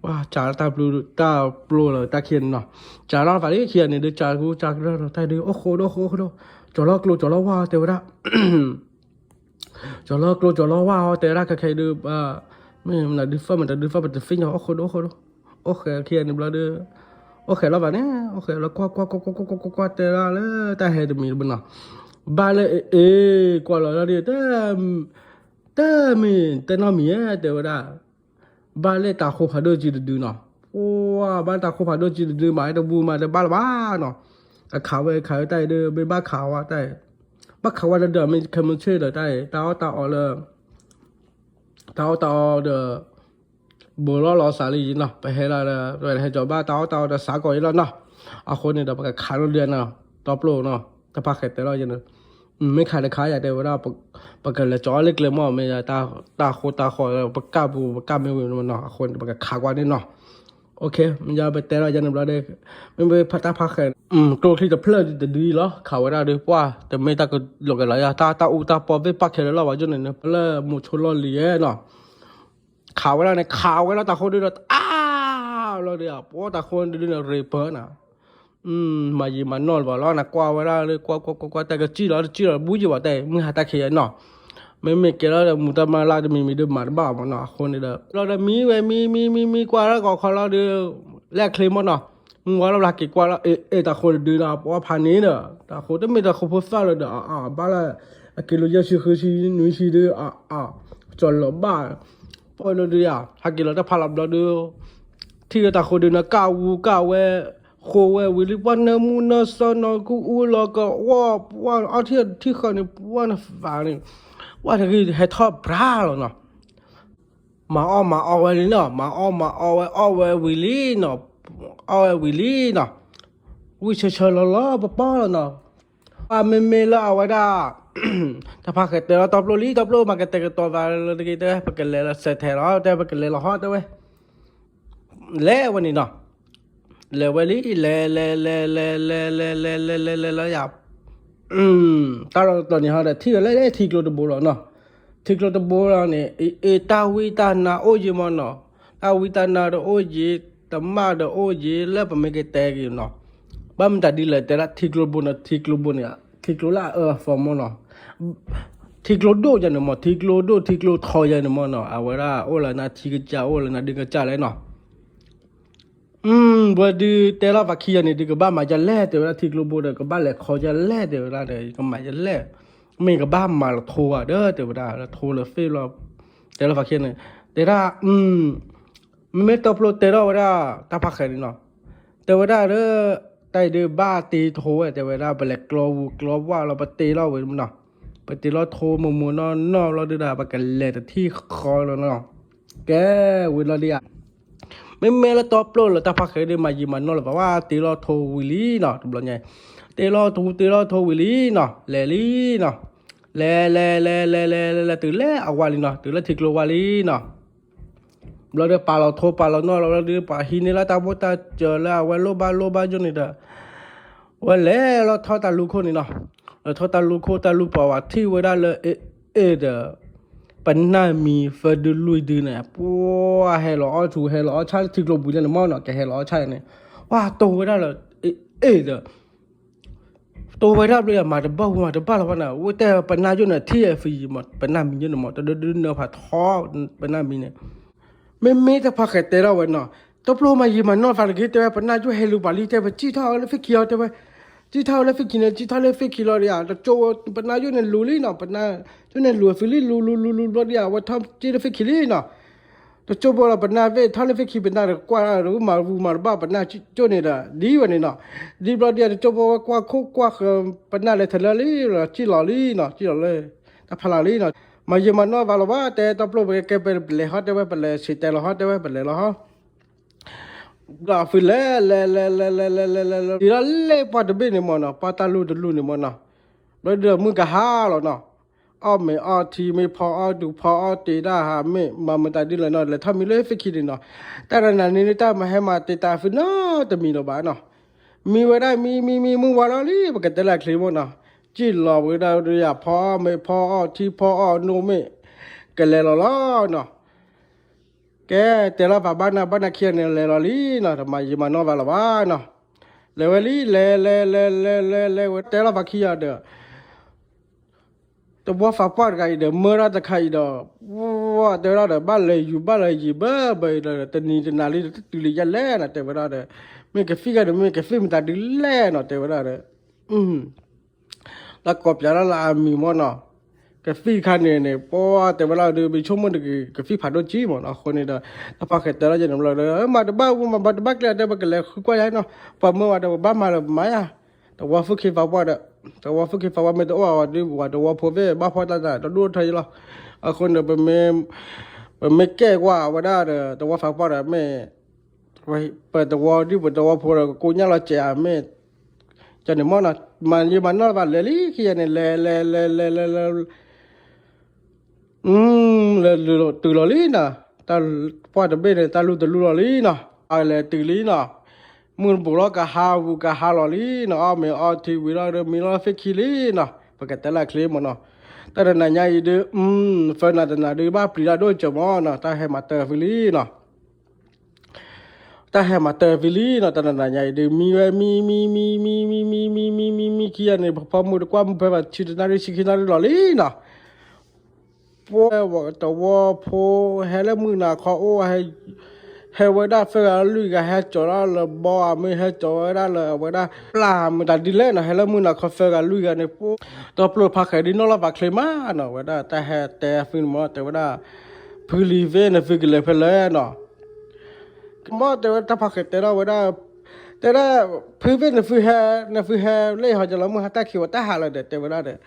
ပှၤစးလၢတၢ်ပျိၢ် တၢ်ပျိၢ်လီၤတၢ်ခံဂၤန့ၣ်နီၤ, စးလီၤပာ်လံခံဂၤန့ၣ်ဒုး စးလီၤတၢ်ဒုး အိၣ်ဃိဒိၣ်အိၣ်ဃိဒိၣ်အိၣ်ဃိဒိၣ်, ကၠီၤလီၤကျိၤကၠီၤလီၤဝါတဲဝဲဒၣ် ကၠီၤလီၤကျိၤကၠီၤလီၤဝါအီၤ တဲဝဲဒၣ်ခဲခဲအံၤဒုး မ့ၢ်မနုၤဒုးဖၢမတၤဒုးဖၢပတသ့ၣ်ညါ အိၣ်ဃိဒိၣ်အိၣ်ဃိဒိၣ်, အိၣ်ဃဲခံဂၤန့ၣ်ဘျီဒုး အိၣ်ဃဲလီၤဘၣ်န့ၣ် အိၣ်ဃဲလီၤကွၢ်ကွၢ်ကွၢ်ကွၢ်ကွၢ်ကွၢ်ကွၢ်ကွၢ်တဲဒၣ်လၢတၢ်ဟဲတမံၤတဘျီနီၤ, ဘၣ်လၢအ့ၣ်ကွၢ်လီၤလီၤဒုး တမ့ၢ်တနီၢ်မံၤဧါ တဲဝဲဒၣ် ဘၣ်လၢတၤဃိဖးဒိၣ်ကံတဒုနီၤ, ပှၤဘၣ်တၤဃိဖးဒိၣ်ကံတဒု မၤတဘူၣ်မၤတဘၣ်လၢၤဘၣ်နီၤ, အခးဝဲခးဝဲတၢ်အံၤဒီး မ့ၢ်ဘၣ်ခးဝဲတၢ်အံၤ, ဘၣ်ခးဝဲလၢဒီး မ့ၢ်ခဲမုၢ်ဆ့ၣ်ဒီးတၢ်အံၤ တၢ်အီၣ်တၢ်အီလၢ တၢ်အီၣ်တၢ်အီဒီး ဘူးလီၤလီၤစးလံနီၤ, ပဟဲလၢ ပဟဲကၠီၤဘၣ်တၢ်အီၣ်တၢ်အီဒီးစးကီးအံၤလီၤနီၤ, အဃိန့ၣ်ဒီး ပကခးလီၤဒုးနီၤ, တီပျိၢ်နီၤ, တၢ်ဖါဃဲၤတဲလီၤယဲန့ၣ် မ့ၢ်ခးတခါယၤတဲဝဲဒၣ် ပကလဲၤကၠီၤအီၤလၢကျဲမီၢ် မ့ၢ်ယၤတၢ်ဃိတၢ်ဃီ ပကၢ်ပူၤ ပကၢ်မ့ၢ်ဝံၤမနီၤ အဃိန့ၣ် ပကခးကွၢ်န့ၣ်နီၤ, အိၣ်ခ့ မ့ၢ်ယၤပတဲလီၤယဲန့ၣ်ဘျီဒီး မ့မ့ၢ်တၢ်ဖါဃဲၤ ကျိချံတဖျၢၣ်တဒုအံၤလီၤ ခးဝဲဒၣ်ဒီး ပှၤတမ့ၢ်တၢ်ကလီၤကလီၤယၤ တၢ်တၢ်အူတၢ်ပီသ့ၣ်ပာ်ခဲလၢာ်လီၤ ဘၣ်ယိၣ်န့ၣ် လၢမိၤဆိလီၢ်လံၤယဲနီၤ ခးဝဲဒၣ်န့ၣ် ခးဝဲလၢတၤဃိဒုဒီး အါလီၤဒီး ပှၤတၤဃိဒုန့ၣ် ရ့ပၢၢ်နၤ မၤယံာ်မၤနီၢ်လၢၤဘၣ်လီၤ နကွၢ်ဝဲဒၣ်လၢ ကွၢ်ကွၢ်ကွၢ်ကွၢ် တဲကစံၣ်လီၤ တစံၣ်လီၤ ဘူယံာ်ဘၣ်တဲ မုၢ်ဟါတၢ်ခံးယဲနီၤ မ့မ့ၢ်ကဲလီၤဒီး မူတၢ်မၤလၢ်တမံၤမံၤဒီး မၤတဘၣ်အီၤမနီၤ အဃိန့ၣ်ဒီး လီၤဒီးမံဝဲမံမံမံမံ ကွၢ်လၢကီၢ်ခီလီၤဒီး လဲၤချ့မနီၤ မုၢ်ဝါလီၤဘျါက့ၤကွၢ်လီၤ အဲ အဲ တၤဃိဒုဒီး ပှၤဖးန့ၣ်ဒီး တၤဃိတမ့ၢ်တၤဃိဖိသၣ်လၢၤဒီး အ အ ဘၣ်လၢ အက့ၤလီၤယဲၢ်ဆံဃုဆံနွံဆံဒီး အ အ ကၠီၤလီၤဘၣ် ပှၤလီၤဒုယၤ ဟဲက့ၤလီၤတၢ်ဖးလီၤဘျီဒီး ထံၣ်လၢတၤဃိဒုန့ၣ် ကၢ်ဝူကၢ်ဝဲ ဃိဝဲဝံၤလံ ပှၤနၢမူနၢဆၢနီၤ ကအူလီၤကအီၣ် ပှၤအီထံၣ်ထံၣ်ဃီန့ၣ် ပှၤနသးန့ၣ် ပှၤတဂ့ၤဟဲထီၣ်ပြၢလီၤနီၤ မၤအီၣ်မၤအီဝဲလံနီၤ မၤအီၣ်မၤအီဝဲ အီၣ်ဝဲဝံၤလံနီၤ အီၣ်ဝဲဝံၤလံနီၤ ဝံၣ်ဆၢဆၢလီၤလီၤပပီၢ်လီၤနီၤ ပှၤမ့မ့ၢ်လၢအဝဲဒၣ် တၢ်ဖးဃဲၤတဲလီၤတီပျိၢ်လံ တီပျိၢ်မၤကတဲာ်ကတီၤသးလၢတဂ့ၤ တဲ ပကလဲၤလီၤစဲးထဲးလီၤ တဲ ပကလဲၤလီၤဟီၣ်တဲဝဲ လဲၤဝဲန့ၣ်နီၤ လဲၤဝဲလံ လဲၤလဲၤလဲၤလဲၤလဲၤလဲၤလဲၤလဲၤလဲၤလဲၤလဲၤလီၤယၤ တၢ်လီၢ်တတီၤန့ၣ်ဟီဒီး ထံၣ်ဝဲလၢထံကျိတဘိလီၤနီၤ ထံကျိတဘိလီၤန့ၣ် အ့ အ့ တၢ်ဝံတၢ်နါအိၣ်ယံၤမနီၤ တၢ်ဝံတၢ်နါဒီးအိၣ်ယံၤ တမၣ်ဒီးအိၣ်ယံၤ လၢပမ့ၢ်ကတဲက့ၤနီၤ ဘၣ်မတၤဒ်လဲၣ်တဲဒၣ်ထံကျိတဘိန့ၣ် ထံကျိဘိန့ၣ် ထံကျိလၢအအၢအသီမနီၤ ထံကျိဒိၣ်ယၤန့ၣ်မး ထံကျိဒိၣ်ထံကျိထီယၤန့ၣ်မနီၤ အဝဲဒၣ်အိၣ်လၢနၤထံကစၢ် အိၣ်လၢနၤဒုကစၢ်လဲၣ်နီၤ ပှၤဒုးတဲလီၤပှၤခံဂၤန့ၣ် ဒုးကဘၣ်မၤယလဲၣ် တဲဝဲဒၣ်ထံကျိဘိဒီး ကဘၣ်လဲၤခီယလဲၣ် တဲဝဲဒၣ်ဒီး ကမၤယလဲၣ် မ့ၢ်ကဘၣ်မၤလီၤထိဂၤဒီး တဲဝဲဒၣ် လီၤထိလၢသ့ၣ်လီၤ တဲလီၤပှၤခံဂၤန့ၣ် တဲဒၣ် မ့မ့ၢ်တီပျိၢ်တဲထီၣ်ဝဲဒၣ် တၢ်ဖးဃဲၤန့ၣ်နီၤ တဲဝဲဒၣ်လၢ တၢ်အံၤဒုးဘၣ်တ့ထိဝဲ တဲဝဲဒၣ် ပလဲၤကျီဝူကျီဝၣ်လီၤ ပတ့လီၤဝဲမနီၤ ပတ့လီၤထိမိၢ်မိၢ်နီၢ်နီၢ်လီၤဒုးဒၣ် ပကလဲၤတထံၣ်ဃီလီၤနီၤ ကဲဝံၤလီၤဒုးယၤ မ့မ့ၢ်လၢတီပျိၢ်လၢတၢ်ဖးဃဲၤဒုး မၤယံာ်မၤနီၢ်လၢၤဘၣ်ဝဲ တ့လီၤထိဝံၤလံနီၤ တဘျီညါ တ့လီၤထိ တ့လီၤထိဝံၤလံနီၤ လဲၤလံနီၤ လဲၤလဲၤလဲၤလဲၤလဲၤလဲၤတုၤလၢအဝါလံနီၤ တုၤလၢထံကျိဝါလံနီၤ ဘျီဒီးပာ်လီၤထိပာ်လီၤနီၢ်လီၤဘျီဒီး ပှၤဟံးန့ၢ်လၢတၢ်ဖိတၢ်စၢၤလၢအဝဲလိၣ်ဘၣ်လိၣ်ဘၣ်ယိၣ်န့ၣ်ဒီး ဝဲလဲၤလီၤထီၣ်တၢ်လူၤခိၣ်န့ၣ်နီၤ, လဲၤထီၣ်တၢ်လူၤခိၣ် တၢ်လူၤပိာ်ဝဲထံၣ်ဝဲဒၣ်လၢ အ့ၣ်အ့ၣ်ဒီး ပနၢ်မံၤ ဖၢဒုလွံၢ်ဒုန့ၣ် ပှၤဟဲလီၤအီၣ်ဆူၣ် ဟဲလီၤအီၣ်ဆၣ်လၢထံကျိပူၤန့ၣ်မ့ၢ်နီၤ, ကဟဲလီၤအီၣ်ဆၣ်န့ၣ် ပှၤတိၢ်ဝဲဒၣ်လၢ အ့ၣ်အ့ၣ်ဒီး တိၢ်ဝဲဒၣ်ဘျီယၤ မၤတဘၣ်ဝံၤမၤတဘၣ်လီၤဘၣ်န့ၣ် ဝဲတဲပနၢ်ယိၣ်န့ၣ် ထံၣ်အဖံယံၤမး ပနၢ်မံၤယိၣ်န့ၣ်မး တဒုဒုနၢဖးထီ ပနၢ်မံၤန့ၣ် မ့မ့ၢ်တၢ်ဖးဃဲးတဲထီၣ်ဝဲနီၤ, တပျိမၤယံာ်မၤနီၢ်သးတဂ့ၤ တဲဝဲ ပနၢ်ယိၣ်ဟဲလူၤပာ်လံ တဲဝဲ စံၣ်ထီၣ်အီၤလၢဖ့ၣ်ခံလီၤ တဲဝဲ, စံၣ်ထီၣ်အီၤလၢဖ့ၣ်ခံန့ၣ် စံၣ်ထီၣ်လၢဖ့ၣ်ခံလီၤဒီးယၤ တကၠိ ပနၢ်ယိၣ်န့ၣ်လူၤလံနီၤ, ပနၢ်ယိၣ်န့ၣ်လူၤအသုလံ လူၤလူၤလူၤလူၤဘျီဒီးယၤ အဝဲထီၣ်စ့လၢဖ့ၣ်ခံလံနီၤ, တကၠိဖိလီၤ ပနၢ်သ့ၣ်ထီၣ်လၢဖ့ၣ်ခံ ပနၢ်တကွၢ်တဝံၤမၤတဘၣ် ပနၢ်ကၠိန့ၣ်ဒီး ဒ်ဝဲန့ၣ်နီၤ, ဒ်ဘျီဒီးယၤ တကၠိဖိဝဲကွၢ်ခိၣ်ကွၢ်ဃၢၤ ပနၢ်လဲၤထီၣ်လၢလံလီၤ စံၣ်လီၤလံနီၤ, စံၣ်လီၤလၢ တၢ်ဖးလၢ်လံနီၤ, မၤယံာ်မၤနီၢ်သးလီၤဘၣ် တဲတပျိပကဲပလဲၤဟီ တဲဝဲ ပလဲၤဆံးတဲလီၤဟီ တဲဝဲ ပလဲၤလီၤဟီ ဒီးအဖုလဲၤ လဲၤ လဲၤ လဲၤ လဲၤ လဲၤ လဲၤ လဲၤ လဲၤလၢပှၢ်တဘ့ၣ်န့ၣ်မ့ၢ်နီၤ, ပှၢ်တၢ်လူၤတလူၤန့ၣ်မ့ၢ်နီၤ, ဘျီဒီးမုၢ်ကဟါလီၤနီၤ, အီၣ်မ့ၤအီထံမ့ၢ်ဖီအီၣ်ဒူဖီအီၣ်တ့ၤတၢ်ဟးမ့ၢ် မၤမတၤဒ်လဲၣ်နီၤ လဲၤထီၣ်မံလၢဖ့ၣ်ခံန့ၣ်နီၤ, တၢ်တနၤန့ၣ် တၢ်မၤဟဲမၤတ့ၤတၢ်အဖုနီတမံၤလီၤဘၣ်နီၤ, မံဝဲဒၣ်မံ မံ မံ မုၢ်ဝါလီၤလံ ပကတဲလၢအချ့မ့ၢ်နီၤ, စံၣ်လီၤဝဲဒၣ်ဒီးယၤဖီမ့ၤဖီအီၣ်ထံဖီအီၣ်နိၣ်မ့ၢ် ကလဲၤလီၤလီၤနီၤ ကဲ တဲလီၤဖးဘၣ်နၤဘၣ်နၤခံဂၤန့ၣ် လဲၤလီၤလံနီၤ, တမၤယံာ်မၤနီၢ်သးလီၤဘၣ်နီၤ, လဲၤဝဲလံ လဲၤ လဲၤ လဲၤ လဲၤ လဲၤ လဲၤဝဲ တဲလီၤဖးခံဂၤဒီး တဝီဖးပှၢ်တဂၤအံၤဒီး မၢဒၣ်တခါအံၤဒီး တဲဝဲဒၣ်ဒီး ဘၣ်လဲၤယူၤဘၣ်လဲၤယံၤဘၣ်ဘၣ်အံၤဒီး တနံၤတနၤလံ တတုၤလံယဲလဲၣ်နီၤ တဲဝဲဒၣ်ဒီး မ့ၢ်ကသံၣ်ဂၤဒီး မ့ၢ်ကသံၣ်မတၤဒ်လဲၣ်နီၤ တဲဝဲဒၣ်ဒီး တၢ်ကိးပၠးဒၣ်လၢအမံၤမ့ၢ်နီၤ, ကသံၣ်တခါန့ၣ်န့ၣ် ပှၤတဲဝဲဒၣ်ဒီး ပဆိကမိၣ်တဂ့ၤ ကသံၣ်ဖးဒိၣ်ကံမ့ၢ်နီၤ, အဃိန့ၣ်ဒီး တၢ်ဖးဃဲးတဲလီၤယဲန့ၣ်ဘျီဒီး မၤတဘၣ်ဝံၤမၤဘၣ်တဘၣ်ကျဲတဲ ပကလဲၤဃုကွၢ်ယါနီၤ, ပှၤမၢဝဲဒီး ပဘၣ်မၤလၢပမၤယါ, တဝီဖုၣ်ခံဖးပှၢ်ဒီး တဝီဖုၣ်ခံဖးပှၢ်မ့ၢ်တအိၣ်အီၤဒီး ပှၤတဝီဖိသ့ၣ် ဘၣ်ဖှီၣ်တၢ်တၢ်တဒိၣ်ထီၣ်ယံလီၤ, အဃိန့ၣ် ပမ့ၢ်ကွၢ်ဝဲဒၣ်ဒီး တဝီဖးပှၢ်ဒီးမ့ၢ် ပတဝီဒ်ပတဝီဖိဒီး ကကိညၢ်လီၤစဲးဧါမ့ၢ်, ကန့ၣ်မ့ၢ်နီၤ မၤယံာ်မၤနီၢ်ဘၣ်လဲၤလံ ခံဂၤန့ၣ် လဲၤ လဲၤ လဲၤ လဲၤ လဲၤ လဲၤ တုၤလီၤလံနီၤ, တၢ်ပှၢ်တဘ့ၣ်န့ၣ် တၢ်လူၤတလူၤလီၤလံနီၤ, အလဲၤတုၤလံနီၤ, မုၢ်တဘူးလီၤ ကဟါဝူၤ ကဟါလီၤလံနီၤ, အီၣ်မ့ၤအီထံဝံၤလီၤဒီး မံလီၤဖ့ၣ်ခံလံနီၤ, ပကတဲလၢချ့မ့ၢ်နီၤ, တၢ်တနၤညါအံၤဒုး ဖၢနၤတနၤဒုး ဘၣ်ပျံၤတၢ်ဒိၣ်စၢၤမ့ၢ်နီၤ, တၢ်ဟဲမၤတၢ်ဖုလံနီၤ တၢ်ဟဲမၤတၢ်ဖံလံနီၤ, တၢ်နနၤညါအံၤဒုး မံဝဲမံ မံ မံ မံ မံ မံ မံ မံ မံ မံ ခံဂၤန့ၣ် ဖီမုၢ်တကွၢ်မုၢ်ဖဲဘၣ် ဆံတနၣ်ရံၣ် ဆံခံနၣ်ရံၣ်လီၤလံနီၤ, ပှၤတဝီဖိ ဟဲလၢမုၢ်နၤခီအိၣ် ဟဲဝဲဒၣ်သၢဂၤလွံၢ်ဂၤ ဟဲကၠီၤဒၣ်လၢဘီဧါ မ့ၢ်ဟဲကၠီၤဝဲဒၣ်လၢအဝဲဒၣ် ပျၢ်မတၤဒ်လဲၣ်နီၤ, ဟဲလၢမုၢ်နၤခီသၢဂၤလွံၢ်ဂၤန့ၣ် ပှၤ တပျိဖးဃဲးဒုးနီၢ်လီၤပာ်ချ့မးနီၤ, ဝဲဒၣ်တၢ်ဟဲတဲအဖုန့ၣ်မ့ၢ် တဲဝဲဒၣ် ဖုလံၤသ့ၣ် နသုကလဲၤဖဲလဲၣ်နီၤ မ့ၢ်တဲဝဲတၢ်ဖးဃဲးတဲထီၣ်ဝဲဒၣ်, တဲဒၣ် ဖုသ့ၣ် နသုဟဲ နသုဟဲလၢဟီ ယလီၤမုၢ်ဟါတၢ်ခံးဝဲတၢ်ဟးလီၤဒီး တဲဝဲဒၣ်ဒီး,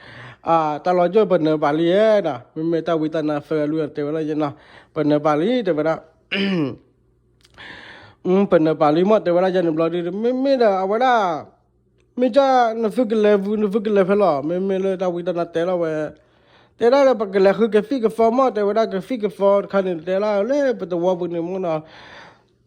တၢ်လီၤယိၣ်ပနၢၤပာ်လံဧါနီၤ, မ့မ့ၢ်တၢ်ဝံတၢ်နါသၢဂၤလွံၢ်ဂၤတဲဝဲဒၣ်ယဲနီၤ, ပနၢၤပာ်လံ တဲဝဲဒၣ် ပနၢၤပာ်လံမ့ၢ် တဲဝဲဒၣ်ယဲန့ၣ်ဘျီဒုး မ့မ့ၢ်ဒီးအဝဲဒၣ် မ့ၢ်ကၢ်နသုကလဲၤဝံၤ နသုကလဲၤဖဲလဲၣ်, မ့မ့ၢ်လၢတၢ်ဝံတၢ်နါတဲလီၤဝဲ, တဲဒၣ်လၢပကလဲၤဃုကသံၣ်ကသီမ့ၢ် တဲဝဲဒၣ် ကသံၣ်ကသီတခါန့ၣ် တဲလၢလၢပတဝီပူၤန့ၣ်မ့ၢ်နီၤ,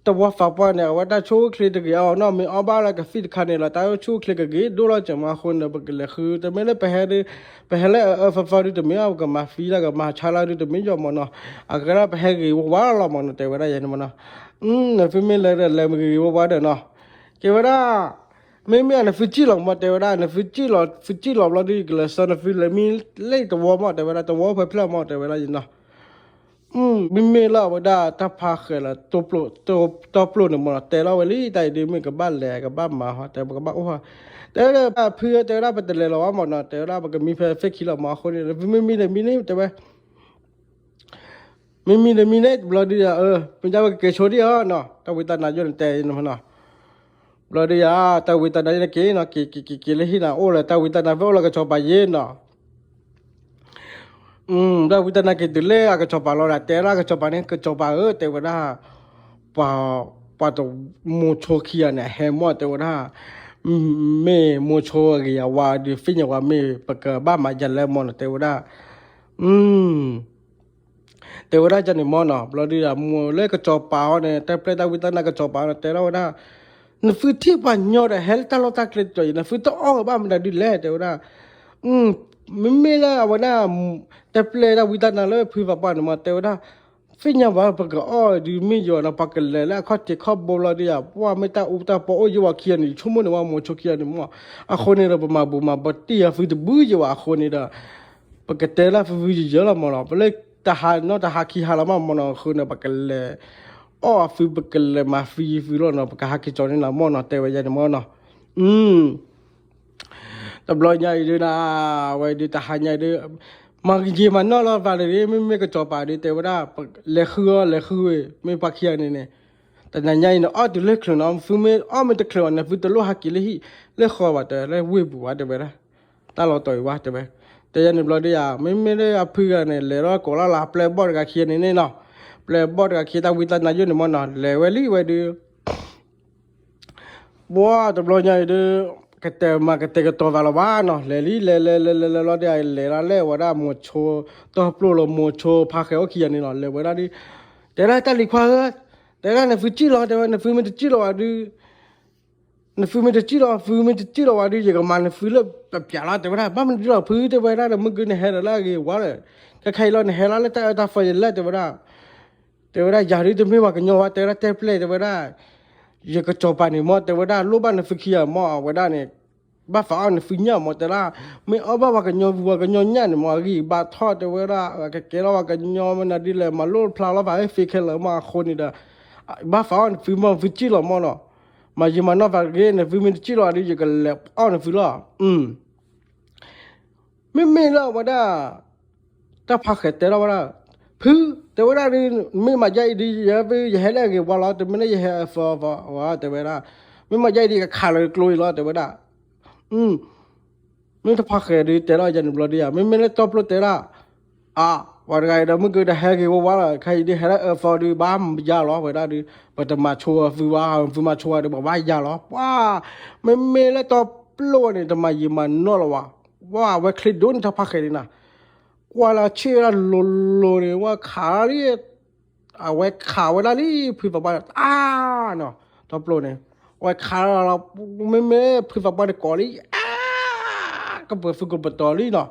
တဝီသးပှၢ်န့ၣ် အဝဲတၢ်ဆူၣ်အိၣ်ချ့တဂ့ၤအီၤနီၤ, မ့ၢ်အီၣ်ဘၣ်လၢကသံၣ်တခါန့ၣ်လီၤ တၢ်ဆူၣ်အိၣ်ချ့ကဂ့ၤဒိၣ်လီၤစၢၤမးအဃိန့ၣ် ပကလဲၤဃု တမ့ၢ်လၢပဟဲဒုး ပဟဲလၢအအၢသီသီဒုး တမ့ၢ်အီၤ ပကမၤသံတၢ်ကမၤဆါလၢဒုး တမ့ၢ်ယီၤမ့ၢ်နီၤ, အကဲဒၣ်ပဟဲဂ့ၤဝါဝါလီၤမ့ၢ်နီၤ တဲဝဲဒၣ်ယဲန့ၣ်မ့ၢ်နီၤ, နသုမ့ၢ်လဲၤဒီးလဲၤမ့ၢ်ဂ့ၤဂ့ၤဝါဝါဒီးနီၤ, ကဲဝဲဒၣ် မ့မ့ၢ်နသုစံၣ်လီၤမ့ၢ် တဲဝဲဒၣ် နသုစံၣ်လီၤ သုစံၣ်လီၤဘျီဒုး ယကလဲၤဆှၢနသုလဲၤမံလၢတဝီမ့ၢ် တဲဝဲဒၣ် တဝီဖဲဖျၢၣ်မ့ၢ် တဲဝဲဒၣ်ယဲနီၤ, မ့မ့ၢ်လၢအဝဲဒၣ်တၢ်ဖးဃဲးလၢ တီပျိန့ၣ်မ့ၢ်နီၤ တဲလီၤဝဲလံ တၢ်အံၤဒုးမ့ၢ်ကဘၣ်လဲၤကဘၣ်မၤဟီ တဲပကဘၣ်အိၣ်ဟီ, တဲဝဲဒၣ်ဖု တဲဝဲဒၣ်ပတလဲၤလီၤဘၣ်မ့ၢ်နီၤ တဲဝဲဒၣ်ပကမံဖဲဖ့ၣ်ခံလီၤမ့ၢ်အဃိန့ၣ် နသုမ့မ့ၢ်ဒီးမံန့ၣ် တဲဝဲ မ့မ့ၢ်ဒီးမံန့ၣ် ဘျီဒုးယၤ မ့ၢ်ဒၣ်ဝဲကကဲၤဆိဒံးအီၤနီၤ တၢ်ဝံတၢ်နါယိၣ်န့ၣ်တဲနီၤ, ဘျီဒုးယၤ တၢ်ဝံတၢ်နါယိၣ်န့ၣ်က့ၤနီၤ က့ၤက့ၤက့ၤလၢဟံၣ်နီၤ အိၣ်လၢတၢ်ဝံတၢ်နါဖဲအိၣ်လၢကစီၤပၤယ့ၢ်နီၤ တၢ်ဝံတၢ်နါက့ၤတုၤလၢအကစီၤပၤလီၤဒီး တဲဒၣ်ကစီၤပၤန့ၣ် ကစီၤပၤဧၢ တဲဝဲဒၣ် ပှၤ ပှၤတမိၤဆိခံဂၤန့ၣ် ဟဲမ့ၢ်တဲဝဲဒၣ် မ့ၢ်မိၤဆိအဂ့ၤအဝါဒီး သ့ၣ်ညါဝဲမ့ၢ်ပကဘၣ်မၤယၤလဲၣ်မ့ၢ်နီၤ တဲဝဲဒၣ် တဲဝဲဒၣ်ကန့ၣ်မ့ၢ်နီၤ ဘျီဒုး မိၢ်လၢကစီၤပၤအီၤန့ၣ် တၢ်ပျဲတၢ်ဝံတၢ်နါကစီၤပၤအီၤန့ၣ် တဲထီၣ်ဝဲဒၣ် နသုထံၣ်ပှၤညီဒီးဟဲလၢတၢ်လီၢ်တၢ်ကျဲတတီၤအံၤ နသုတအီၣ်ဘၣ်မတၤဒုလဲၣ် တဲဝဲဒၣ်. မ့မ့ၢ်လၢအဝဲဒၣ် တဲပျဲဒၣ်ဝံတၢ်နါလၢဖုသးပှၢ်န့ၣ်မး တဲဝဲဒၣ် သ့ၣ်ညါဘၣ် ပကအီၣ်ဒုးမ့ၢ်ယိာ်နီၤ ပှၤကလဲၤလၢအခီၣ်ထံးခီၣ်ဘိဘျီဒုးယၤ ပှၢ်မ့ၢ်တၢ်အူတၢ်ပီအိၣ်ယိာ်ဝဲခံဂၤန့ၣ် ယဆိကမိၣ်န့ၣ်ဝဲမိၤဆိခံဂၤန့ၣ်မး အဃိန့ၣ်ဒီး ပမၤဘူၣ်မၤဘီတံၢ်အီၤသုတဘုယိာ်ဝဲအဃိန့ၣ်ဒီး ပကတဲလၢဖုဖုယယၢလီၤမးနီၤ ပလၢတဟါနီတဟါခံဟါလီၤမးမးနီၤ အဃိန့ၣ် ပကလဲၤအီၣ်အီၤသု ပကလဲၤမၤဖံယံၤသုလီၤနီၤ ပကဟးက့ၤကၠီၤန့ၣ်လီၤမးနီၤ တဲဝဲယၤန့ၣ်မးနီၤ. တဘျီညါအံၤဒုးနၤ အဝဲဒုးတဟါညါအံၤဒုး မၤယံာ်မၤနီၢ်လီၤပာ်တဂ့ၤ မ့မ့ၢ်ကစီၤပၤဒုး တဲဝဲဒၣ် လဲၤဃုအီၤ လဲၤဃုဝဲ မ့ၢ်ပှၤခံဂၤန့ၣ်န့ၣ် တနၤညါအံၤန့ၣ် အီၣ်တုၤလၢချုးနီၤ ဖုမ့ၢ်အီၣ်မ့ၢ်တချုးဘၣ်န့ၣ် ဖုတလိၣ်ဟးက့ၤလၢဟံၣ် လၢဃီဘၣ် တဲလၢဝ့ၢ်ပူၤဘၣ် တဲဝဲဒၣ် တၢ်လီၤတီၤအံၤဝဲ တဲဝဲ တဲယၤန့ၣ်ဘျီဒုးယၤ မ့မ့ၢ်လၢအဖုဂၤန့ၣ် လဲၤထီၣ်ကိးလီၤလၢပျဲၢ်ဘီၣ်တဂၤခံဂၤန့ၣ်န့ၣ်နီၤ ပျဲၢ်ဘီၣ်တဂၤခံ တၢ်ဝံတၢ်နါယိာ်န့ၣ်မးနီၤ လဲၤဝဲလံဝဲဒုး ပှၢ်တဘျီညါအံၤဒုး ကတဲမၤကတဲာ်ကတီၤသးလီၤဘၣ်နီၤ လဲၤလံ လဲၤလဲၤလဲၤလဲၤလဲၤလီၤဒုး လဲၤဒၣ်လဲာ်ဝဲဒၣ်မိၤဆိ တီၢ်ပျိၢ်လီၤ မိၤဆိဖါဃဲၤအိၣ်ခံဂၤန့ၣ်လီၤ လဲၤဝဲဒၣ်ဒုး တဲဒၣ်တၢ်လံၤခွါဧၢ တဲဒၣ်နသုစံၣ်လီၤ တဲဝဲ နသုမ့ၢ်တစံၣ်လီၤဘၣ်ဒုး နသုမ့ၢ်တစံၣ်လီၤ ဖုမ့ၢ်တစံၣ်လီၤဘၣ်ဒုး ယကမၤနသုလၢပျးလီၤ တဲဝဲဒၣ် ဘၣ်မနုၤဒုးလီၤဖု တဲဝဲဒၣ်ဒီး မုၢ်ဂ့ၤနဟဲဒီးလၢအဂ့ၤဝါဒီး ခဲခါအံၤလီၤ နဟဲလီၤလၢတၢ်အၢတၢ်သီယလဲၣ် တဲဝဲဒၣ် တဲဝဲဒၣ် ယၤဒုးတမ့ၢ်ပှၤကညီဘၣ် တဲဝဲဒၣ် တဲပျဲၢ် တဲဝဲဒၣ် ယကစီၤပၤန့ၣ်မး တဲဝဲဒၣ် လိၣ်ဘၣ်နသုခံဂၤမး အဝဲဒၣ်န့ၣ် ဘၣ်သးအီၣ်နသုညၣ်မး တဲဒၣ် မ့ၢ်အီၣ်ဘၣ်ပှၤကညီပှၤကညီညၣ်န့ၣ်မး အဂံၢ်ဘါထီၣ် တဲဝဲဒၣ် ကကဲထီၣ်ပှၤကညီမနုၤဒ်လဲၣ် မၤလိၣ်ဖျါလီၤဘၣ် ဟဲဖ့ခဲလၢာ်မး အဃိန့ၣ်ဒီး ဘၣ်သးအီၣ်နသုမး နသုစံၣ်လီၤမးနီၤ မၤယံာ်မၤနီၢ်သးတဂ့ၤ နသုမ့ၢ်တစံၣ်လီၤဘၣ်ဒုး ယကလဲၤအီၣ်နသုလီၤ မ့မ့ၢ်လၢအဝဲဒၣ် တၢ်ဖးဃဲၤတဲထီၣ်ဝဲဒၣ် ဖု တဲဝဲဒၣ်ဒုး မ့ၢ်မၤယါအံၤဒုး ယဲ ယဟဲလၢအဂ့ၤဝါလီၤ တမ့ၢ်လၢယဟဲအသီသီဝဲ တဲဝဲဒၣ် မ့ၢ်မၤယါအံၤဒုး ယကခးလီၤကျိအံၤလီၤ တဲဝဲဒၣ် မ့ၢ်တၢ်ဖးဃဲၤဒုး တဲထီၣ်ယၤန့ၣ်ဘျီဒုးယၤ မ့မ့ၢ်လၢတီပျိၢ်တဲဒၣ် အ ပှၤတဂၤအံၤဒီး မုၢ်ကဒီးဟဲဂ့ၤဝါဝါလီၤ ခဲအံၤဒုး ဟဲလၢအသီဒုး ဘၣ်ယါလီၤ ဝဲဒၣ်ဒုး ပတမၤဆိအသုဘၣ် သုမၤဆိအီၤဒုး ပဘၣ်ယါလီၤ ပှၤ မ့မ့ၢ်လၢတီပျိၢ်န့ၣ် တမၤယံာ်မၤနီၢ်လီၤဝဲ ပှၤ အဝဲချ့ဒိၣ်န့ၣ် တၢ်ဖးဃဲၤန့ၣ်နၤ ကွၢ်လၢဆ့ၣ်ဝဲဒၣ်လိၤလိၤန့ၣ် ဝဲခးလံ အဝဲခးဝဲဒၣ်လံ ဖုသးပှၢ် တၢ်နီၤ တီပျိၢ်န့ၣ် အဝဲခးလီၤ မ့မ့ၢ်ဖုသးပှၢ်တကိးလံ ကပၢၤသုကပတီၤလံနီၤ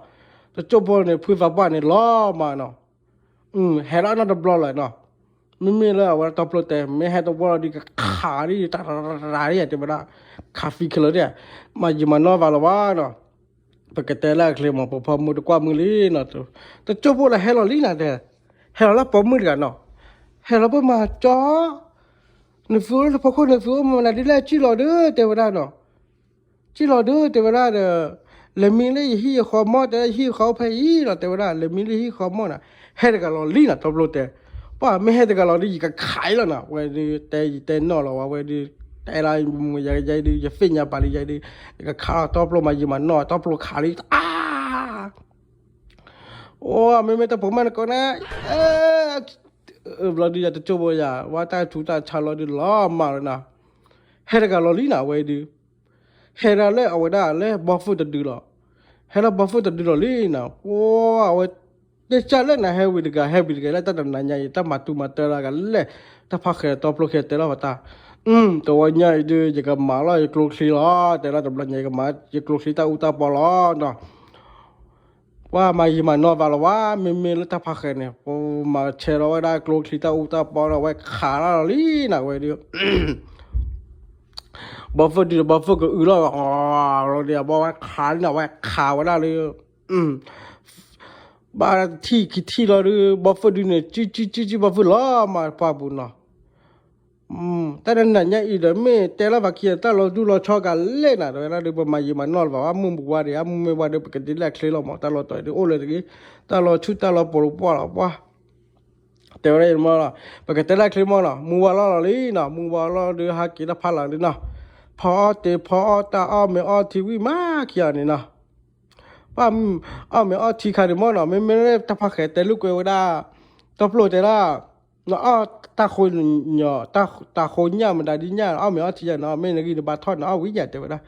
တကၠိၢ်ဖိန့ၣ် ဖုသးပှၢ်န့ၣ် လီၤမးနီၤ ဟဲလီၤနီတဘျီလၢၤနီၤ မ့မ့ၢ်လၢအဝဲတီပျိၢ်တဲ မ့ၢ်ဟဲတဝီလီၤဒုး ကခးလံ တၢ်တရၣ်တရၣ်လံ တဲဝဲဒၣ် ခးသံခဲလၢာ်ဒၣ် မၤယံာ်မၤနီၢ်သးလီၤဘၣ်နီၤ ပကတဲလၢအချ့မး ပဖီမုၢ်တကွၢ်မုၢ်လံနီၤ တကၠိၢ်ဖိလၢဟဲလီၤလံနၤတဲ ဟဲလီၤလၢပိာ်မုၣ်တဂၤနီၤ ဟဲလီၤပမၤကၠီ နသုအိၣ်လၢတဖီခိၣ် နသုအိၣ်မနုၤဒ်လဲၣ် စံၣ်လီၤဒုး တဲဝဲဒၣ်နီၤ စံၣ်လီၤဒုး တဲဝဲဒၣ်ဒီး လဲၤမံလၢယဟံၣ်ယဃီမီၢ် တဲ ယဟံၣ်ယဃီအိၣ်ဖဲအံၤလီၤ တဲဝဲဒၣ် လဲၤမံလၢယဟံၣ်ယဃီမီၢ်နီၤ ဟဲတဂၤလီၤလံနီၤ တီပျိၢ်တဲ ပှၤမ့ၢ်ဟဲတဂၤလီၤဒုး ယကခးအံၤလီၤနီၤ ဝဲဒုး တဲယတဲနီၢ်လီၤဝဲ ဝဲဒုး တဲလၢမုၢ်ယါယါဒုး ယသ့ၣ်ညါပာ်လံယါဒုး ယကခးလီၤ တီပျိၢ်မၤယံာ်မၤနီၢ် တီပျိၢ်ခးလံ အါ အိ မ့မ့ၢ်တၢ်ပိာ်မုၣ်နကိးနၤ ဘျီဒုးယၤတကၠိၢ်ဖိယၤ ဝဲတၢ်ထူးတၢ်ဆါလီၤဒုးလီၤမးလီၤနီၤ ဟဲတဂၤလီၤလံနီၤ အဝဲဒုး ဟဲဒၣ်လၢအဝဲဒၣ်လၢဘီဖုၣ်တဒုလီၤ ဟဲလၢဘီဖုၣ်တဒုလီၤလံနီၤ ပှၤအဝဲ တဲစၢ်လၢနဟဲဝံၤတဂၤ ဟဲဝံၤတဂၤလၢတၢ်တနၤညါအံၤ တၢ်မၤတူၢ်မၤတၢ်လၢကလဲၣ် တၢ်ဖးဃဲၤတီပျိၢ်ဃဲၤတဲလီၤပတၢ် တဝီညါအံၤဒုး ယကမၤလီၤယကျိချံလီၤ တဲလီၤတဘျီညါ ယကမၤယကျိချံတၢ်အူတၢ်ပီလီၤနီၤ ပှၤမၤယံာ်မၤနီၢ်သးလီၤဝဲ မ့မ့ၢ်လၢတၢ်ဖးဃဲၤန့ၣ် ပမၤဆဲးလီၤဝဲဒၣ်ကျိချံတၢ်အူတၢ်ပီဒီး ဝဲခးလီၤလံနီၤ ဝဲဒုး ဘီဖုၣ်ဒုး ဘီဖုၣ်ကအုလီၤ လီၤဒုး ဘီဝဲခးလံနီၤ ဝဲခးဝဲဒၣ်လၢ ဘၣ်ထံၣ်ခံထံၣ်လီၤဒုး ဘီဖုၣ်ဒုးန့ၣ် ကံကံကံကံ ဘီဖုၣ်လီၤမးပှၢ်ပူၤနီၤ တၢ်နနၤညါအံၤဒီး မ့ၢ်တဲလၢပှၤခံဂၤ တၢ်လီၤတူၢ်လီၤဆီကလဲၣ်နၤ တဲဝဲဒၣ်ဒုး ပမၤယံာ်မၤနီၢ်လၢၤဘၣ် မုၢ်မုၢ်ဝါဒံး အမုၢ်မ့ၢ်ဝါဒံး ပကဒ်လဲၣ်ချ့လီၤမး တၢ်လီၤတီၤအံၤဒုး အိၣ်လၢတဂ့ၤ တၢ်လီၤဆူၣ်တၢ်လီၤပိာ်လၢပှၢ်လီၤပှၢ် တဲဝဲဒၣ်အံၤမးလီၤ ပကတဲလၢချ့မးနီၤ မုၢ်ဝါလီၤလီၤလံနီၤ မုၢ်ဝါလီၤဒုး ဟးက့ၤတၢ်ဖးလၢ်လံနီၤ ဖီအီၣ်တ့ၢ်ဖီအီၣ်တၢ်အီၣ်မ့ၤအီထံဝံၤမးခံဂၤန့ၣ်နီၤ ပှၤအီၣ်မ့ၤအီထံခါန့ၣ်မးနီၤ မ့မ့ၢ်တၢ်ဖးဃဲၤတဲလိာ်ကွဲဝဲဒၣ် တီပျိၢ်တဲဒၣ် နအီၣ်တၢ်ဃိ တၢ်ဃိညၣ်မတၤဒ်ညၣ် အီၣ်မ့ၤအီထံယၤနီၤ မ့ၢ်နဂံၢ်နဘါထီၣ်န့ၣ် အီၣ်ဝံၤယၤတဲဝဲဒၣ်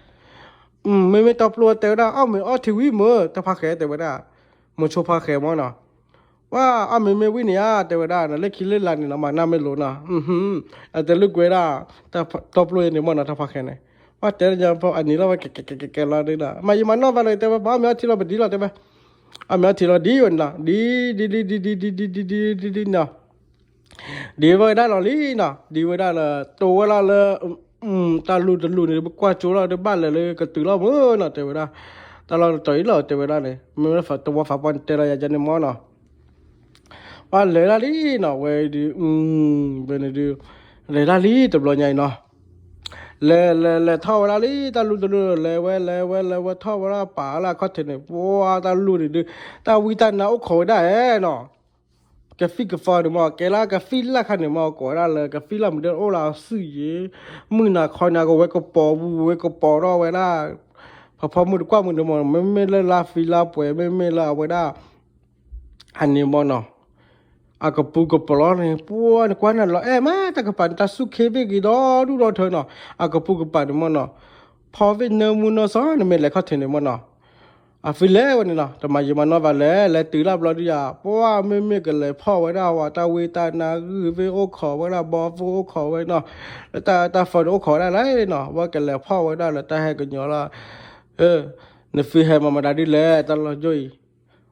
မ့မ့ၢ်တီပျိၢ်တဲဝဲဒၣ် အီၣ်မ့ၤအီထံဝံၤမး တၢ်ဖးဃဲၤတဲဝဲဒၣ် မိၤဆိဖးဃဲၤမးနီၤ ပှၤအီၣ်မ့ၤမ့ၢ်ဝံၤန့ၣ်ဧါ တဲဝဲဒၣ် လၢခံလၢလာ်န့ၣ်နီၤ မၤနၢ်မ့ၢ်လိၤနီၤ, အတဲလိာ်ကွဲဒၣ် တီပျိန့ၣ်မ့ၢ်နီၤ တၢ်ဖါခဲန့ၣ်, ပှၤတဲညါ အနံၤလီၤဝဲကဲကဲကဲကဲလီၤဒ်နီၤ မၤယံာ်မၤနီၢ်ဘၣ်လီၤ တဲဝဲ ပှၤအီၣ်မ့ၤအီထံလီၤပဒံလီၤ တဲဝဲ, အီၣ်မ့ၤအီထံလီၤဒ်ဝဲန့ၣ်နီၤ ဒ်ဒ်ဒ်ဒ်ဒ်ဒ်ဒ်ဒ်ဒ်ဒ်နီၤ ဒ်ဝဲဒၣ်လီၤလံနီၤ ဒ်ဝဲဒၣ်လၢ တိဝဲလီၤလၢ တၢ်လူၢ်တလူၢ်န့ၣ် ပကွၢ်ကၠိလီၤ တဘၣ်လဲၤလၢကတုၤလီၤမ့ၢ်နီၤ တဲဝဲဒၣ်, တၢ်လီၢ်တတီၤအံၤလီၤ တဲဝဲဒၣ်န့ၣ် မ့ၢ်တဝီဖးပှၢ်န့ၣ် တဲလီၤယၤန့ၣ်မ့ၢ်နီၤ, ပှၤလဲၤဒၣ်လံနီၤ ဝဲဒုး ဝဲန့ၣ်ဒုး လဲၤဒၣ်လံတဘျီညါအံၤနီၤ လဲၤလဲၤလဲၤထီၣ်ဝဲဒၣ်လံ တၢ်လူၢ်တလူၢ် လဲၤဝဲ လဲၤဝဲ လဲၤဝဲထီၣ်ဝဲဒၣ် ပာ်လၢအခီၣ်ထံးန့ၣ် ပှၤတၢ်လူၢ်န့ၣ်ဒုး တၢ်ဝံတၢ်နါအိၣ်ခိးဝဲဒၣ်ဧဲနီၤ, ကသံၣ်ကသီန့ၣ်မ့ၢ် ကဲလၢကသံၣ်လၢ်ခါန့ၣ်မ့ၢ် ကိးဝဲဒၣ်လၢ ကသံၣ်လၢ်မုၢ်ဒဲအိၣ်လၢအစုၣ်ယံၤ မုၢ်နၤခီနၤကဝဲကပီၤဝူဝဲကပီၤထီၣ်ဝဲဒၣ် ဖီဖီမုၢ်တကွၢ်မုၢ်န့ၣ်မ့ၢ် မ့မ့ၢ်လၢလါဖံလါပှဲၤ မ့မ့ၢ်လၢအဝဲဒၣ် အန့ၣ်မ့ၢ်နီၤ အကပူၤကပီၤလီၤန့ၣ် ပှၤနကွၢ်နၤလီၤအဲၣ်မး တၢ်ကပၤန့ၣ် တၢ်ဆူၣ်ခ့ဘ့ၣ်ဂ့ၤဒီဒူၣ်ဒီထၢနီၤ အကပူၤကပၤန့ၣ်မ့ၢ်နီၤ ဖီဝ့ၢ်နၢမူနီၢ်စီ နမ့ၢ်လဲၤခီၣ်ထံးန့ၣ်မ့ၢ်နီၤ အဖံလဲၣ်ဝဲန့ၣ်နီၤ တမၤယံာ်မၤနီၢ်ဘၣ်လဲၣ် လဲၤတုၤလၢဘျီဒုးယၤ ပှၤမ့မ့ၢ်ကလဲၤဖီၣ်ဝဲဒၣ်ဝဲ တၢ်ဝံတၢ်နါဂုၢ်သ့ၣ်အိၣ်ခိးဝဲဒၣ် ဘီသ့ၣ်အိၣ်ခိးဝဲနီၤ လၢတၢ်တၢ်ဖီန့ၣ်အိၣ်ခိးဝဲဒၣ်လဲၣ်နီၤ ဝဲကလဲၤဖီၣ်ဝဲဒၣ်လၢတၢ်ဟဲကညီၤလီၤ နသုဟဲမၤမတၤဒ်လဲၣ် တၢ်လီၢ်ယိၣ်အံၤ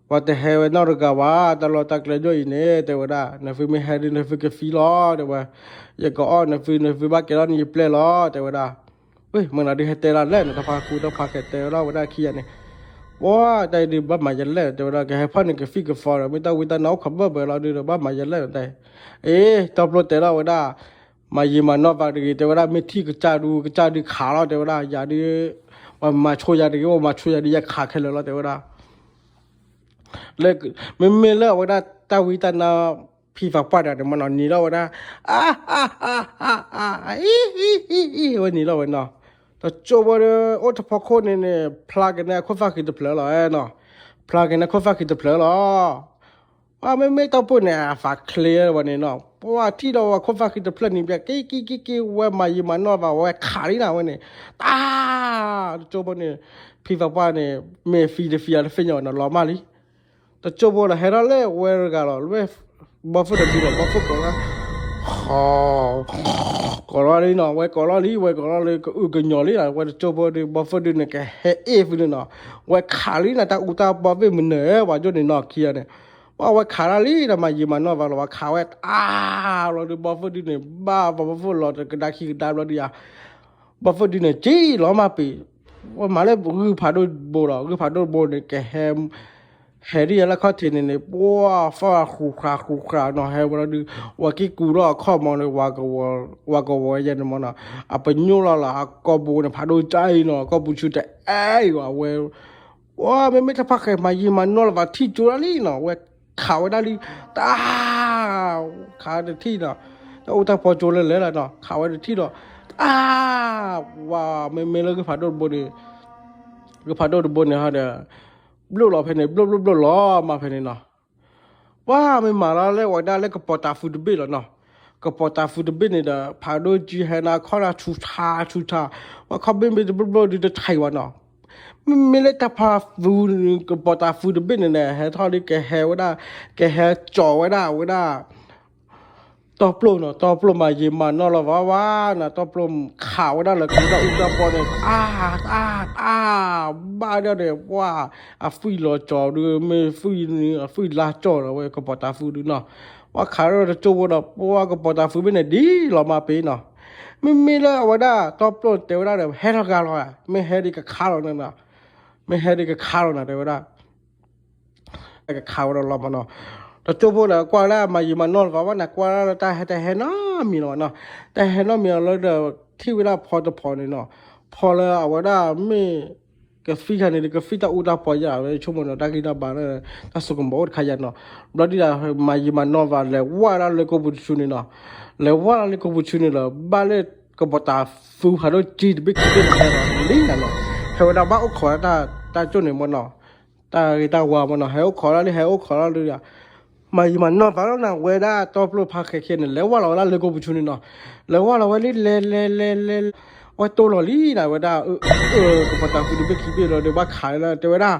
ပှၤတဟဲဝဲနီတဂၤဘၣ် တၢ်လီၢ်တၢ်ကျဲယိၣ်အံၤန့ၣ် တဲဝဲဒၣ် နသုမ့ၢ်ဟဲဒုး နသုကသံလီၤ တဲဝဲ ယကအီၣ်နသု နသုဘၣ်ကဲထီၣ်န့ၣ်ယပျဲၢ်လီၤ တဲဝဲဒၣ် ဝ့ၢ် မနုၤဒုးဟဲတဲဒၣ်လဲၣ် နတၢ်ဖါကူတၢ်ဖါခဲတဲဝဲဒၣ်ဝဲဒၣ်ခံဂၤန့ၣ် ပှၤတၢ်အံၤဒုးဘၣ်မၤယလဲၣ် တဲဝဲဒၣ် ကဟဲဖီၣ်န့ၣ်ကသံၣ်ကသီဒီး မ့ၢ်တၢ်ဝံတၢ်နါအိၣ်ခိးဘၢၣ်ဘၢလီၤဒုးဒီး ဘၣ်မၤယလဲၣ်တၢ်အံၤ အ့ တီပျိတဲထီၣ်ဝဲဒၣ် မၤယံာ်မၤနီၢ်ဘၣ်တဂ့ၤ တဲဝဲဒၣ် မ့ၢ်ထံၣ်ကစၢ်ဒုး ကစၢ်ဒုးခးလီၤ တဲဝဲဒၣ် ယၤဒုး ပှၤမၤဆိယၤတဂ့ၤ ပှၤမၤဆိယၤဒုး ယခးခဲလၢာ်လီၤ တဲဝဲဒၣ် မ့မ့ၢ်လၢအဝဲဒၣ်တၢ်ဝံတၢ်နါ ဖံသးပှၢ်တဂၤန့ၣ်မ့ၢ်နီၤ နံၤလီၤဝဲဒၣ် အါ အါ အါ အါ အါ အံ အံ အံ ဝဲနံၤလီၤဝဲနီၤ တကၠိဖိဒီးအိၣ်တဖီခိၣ်န့ၣ်န့ၣ် ဖျါက့ၤန့ၢ်ခိၣ်သၣ်ဃံတဖျၢၣ်လီၤနီၤ ဖျါက့ၤန့ၢ်ခိၣ်သၣ်ဃံတဖျၢၣ်လီၤ ပှၤမ့မ့ၢ်တီပျိန့ၣ် အသးချ့ဝဲန့ၣ်နီၤ ပှၤထံၣ်ဒီးဝဲခိၣ်သၣ်ဃံတဖျၢၣ်န့ၣ် က့ၤက့ၤက့ၤက့ၤ ဝဲမၤယံာ်မၤနီၢ်ဘၣ် ဝဲခးလံနၤဝဲန့ၣ် တၢ် တကၠိဖိန့ၣ် ဖံသးပှၢ်န့ၣ် မ့ၢ်သံတသံအတသ့ၣ်ညါနီၤ လီၤမၢ်လံ တကၠိဖိလီၤဟဲထီၣ်လၢဝဲတဂၤလီၤ လၢဘီဖုၣ်တဒုလီၤ ဘီဖုၣ်ကိးလီၤ ကိးလီၤလံနီၤ ဝဲကိးလီၤလံ ဝဲကိးလီၤလံ ကအုကညီၤလံနီၤ ဝဲတကၠိဖိဒီး ဘီဖုၣ်ဒုန့ၣ် ကဟဲအ့ၣ်ဖုန့ၣ်နီၤ ဝဲခးလံနီၤ တၢ်အူတၢ်ပီဘ့ၣ်မနုၤ ပှၤကၠိန့ၣ်နီၤခံဂၤန့ၣ် ပှၤဝဲခးတၢ်လံနီၤ မၤယံာ်မၤနီၢ်ဘၣ်လီၤ ဝဲခးဝဲ အါ လီၤဒုး ဘီဖုၣ်ဒုန့ၣ် ဘၣ်ဘီဖုၣ်လီၤတကဒါခံကဒါဘျီဒုးယၤ ဘီဖုၣ်ဒုန့ၣ် က့ၤလီၤမၢ်ပ့ၤ ဝဲမၤလၢဂုၢ်ဖးဒိၣ်တဘိလီၤ ဂုၢ်ဖးဒိၣ်တဘိန့ၣ် ကဟဲ ဟဲဒ်ယၤလၢခီၣ်ထံးန့ၣ်န့ၣ် ပှၤဖီၣ်ဃူဃာ်ဃူဃာ်နီၤ ဟဲဝဲလီၤဒုး ဝဲက့ၤကူးထီၣ်အခီၣ်မီၤန့ၣ် ဝဲကဝီၤယဲန့ၣ်မ့ၢ်နီၤ အပညိၣ်လီၤလီၤ အကိာ်ပူၤန့ၣ် ဖးဒိၣ်ကၢ်အံၤနီၤ အကိာ်ပူၤဆူတအဲၣ်အံၤဝဲ ဝဲ မ့မ့ၢ်တၢ်ဖါဃဲၤမၤယံာ်မၤနီၢ်လၢၤဘၣ် ထံၣ်ကၠိဒၣ်လံနီၤ ဝဲခးဝဲဒၣ်လံ တၢ် ခးတထံၣ်နီၤ တၢ်အူတၢ်ပီကၠိလၢလဲၤလီၤနီၤ ခးဝဲတထံၣ်ဒီး တၢ် ဝဲ မ့မ့ၢ်လၢဂုၢ်ဖးဒိၣ်တဘိန့ၣ် ဂုၢ်ဖးဒိၣ်တဘိန့ၣ်ဟီဒီး ဘျိၣ်လီၤဖဲန့ၣ် ဘျိၣ်ဘျိၣ်ဘျိၣ်လီၤမၢ်ဖဲန့ၣ်နီၤ ပှၤမ့ၢ်မၤလီၤလၢဝဲဒၣ်လၢကပီၤတၤဖုတဘ့ၣ်လီၤနီၤ ကပီၤတၤဖုတဘ့ၣ်န့ၣ်ဒီး ဖးဒိၣ်ကၠံဟဲနၤခီၣ်နၤဆူၣ်ဆါဆူၣ်ဆါ ပှၤခီၣ်ဘ့ၣ်မ့ၢ်တဘျိၣ်ဘျိၣ်ဒုးတထံၣ်ဝဲနီၤ မ့မ့ၢ်လၢတၢ်ဖါဖု ကပီၤတၤဖုတဘ့ၣ်န့ၣ်န့ၣ် ဟဲထီၣ်လံကဟဲဝဲဒၣ် ကဟဲကၠီၤဝဲဒၣ်ဝဲဒၣ် တီပျိနီၤ တီပျိမၤယံာ်မၤနီၢ်လီၤဘၣ်ဝဲနီၤ တီပျိခးဝဲဒၣ်လၢကဝဲဒၣ်အူတၢ်ပီန့ၣ် အါ အါ အါ ဘၣ်ဒၣ်န့ၣ် ပှၤ အသွံၣ်လီၤကၠီၤဒုး မ့ၢ်သွံၣ်န့ၣ် အသွံၣ်လါကၠီၤလီၤဝဲကပီၤတၤဖုဒုးနီၤ ပှၤခးဒီးတကၠိဖိဒီး ပှၤကပီၤတၤဖုဘ့ၣ်န့ၣ် ဒ်လီၤမၢ်ပ့ၤနီၤ မ့မ့ၢ်လၢအဝဲဒၣ် တီပျိတဲဝဲဒၣ်ဒီး ဟဲထီၣ်ဂၤလီၤ မ့ၢ်ဟဲဒံးကခါလီၤန့ၣ် မ့ၢ်ဟဲဒံးကခါလီၤနၤ တဲဝဲဒၣ် ကခးဝဲဒီးလီၤမၢ်နီၤ တကၠိဖိဒီးကွၢ်လၢမၤယံာ်မၤနီၢ်လၢၤဘၣ်ဝဲန့ၣ် ကွၢ်လၢတၢ်ဟဲတဟဲနီတမံၤလီၤနီၤ တၢ်ဟဲနီတမံၤလီၤလၢဒီး ထံၣ်ဝဲဒၣ်ဖီတဖီန့ၣ်နီၤ ဖီလၢအဝဲဒၣ်မ့ၢ် ကသံၣ်ခါန့ၣ် ကသံၣ်တၢ်အူတၢ်ပီယၤဝဲ ဆိကမိၣ်နီၤ တၢ်ဂံၢ်တၢ်ဘါလၢ တၢ်စိကမီၤအိၣ်တခါယၤနီၤ ဘျီဒ်ဒီး မၤယံာ်မၤနီၢ်လၢၤဘၣ် လဲၤဝဲဒၣ်လၢကိာ်ပူၤတဆူန့ၣ်နီၤ လဲၤဝဲဒၣ်လၢကိာ်ပူၤတဆူန့ၣ်လီၤ ဘၣ်လၢကပီၤတၤဖုဖးဒိၣ်ကၠံတဘ့ၣ်ခံဘ့ၣ်န့ၣ် ဟဲလီၤလံနၤနီၤ ဟဲဝဲဒၣ်ဘၣ်အိၣ်ခိးတၢ် တၢ်ကၠိၣ်န့ၣ်မၢ်နီၤ တၢ်ဂ့ၤတၢ်ဝါမၢ်နီၤ ဟဲအိၣ်ခိးလီၤလံ ဟဲအိၣ်ခိးလီၤလံ မၤယံာ်မၤနီၢ်လၢၤဘၣ်လီၤနၤ ဝဲဒၣ်တီပျိဖါဃဲၤခံန့ၣ် လဲၤဝဲလီၤဝဲဒၣ်လၢကိာ်ပူၤတဆူန့ၣ်နီၤ လဲၤဝဲလီၤဝဲလံ လဲၤလဲၤလဲၤလဲၤ ဝဲတိၢ်လီၤလံနၤ ဝဲဒၣ် ကပီၤတၤဖုတဘ့ၣ်ခံဘ့ၣ်လီၤဒီး ဘၣ်ခးလၢ တဲဝဲဒၣ်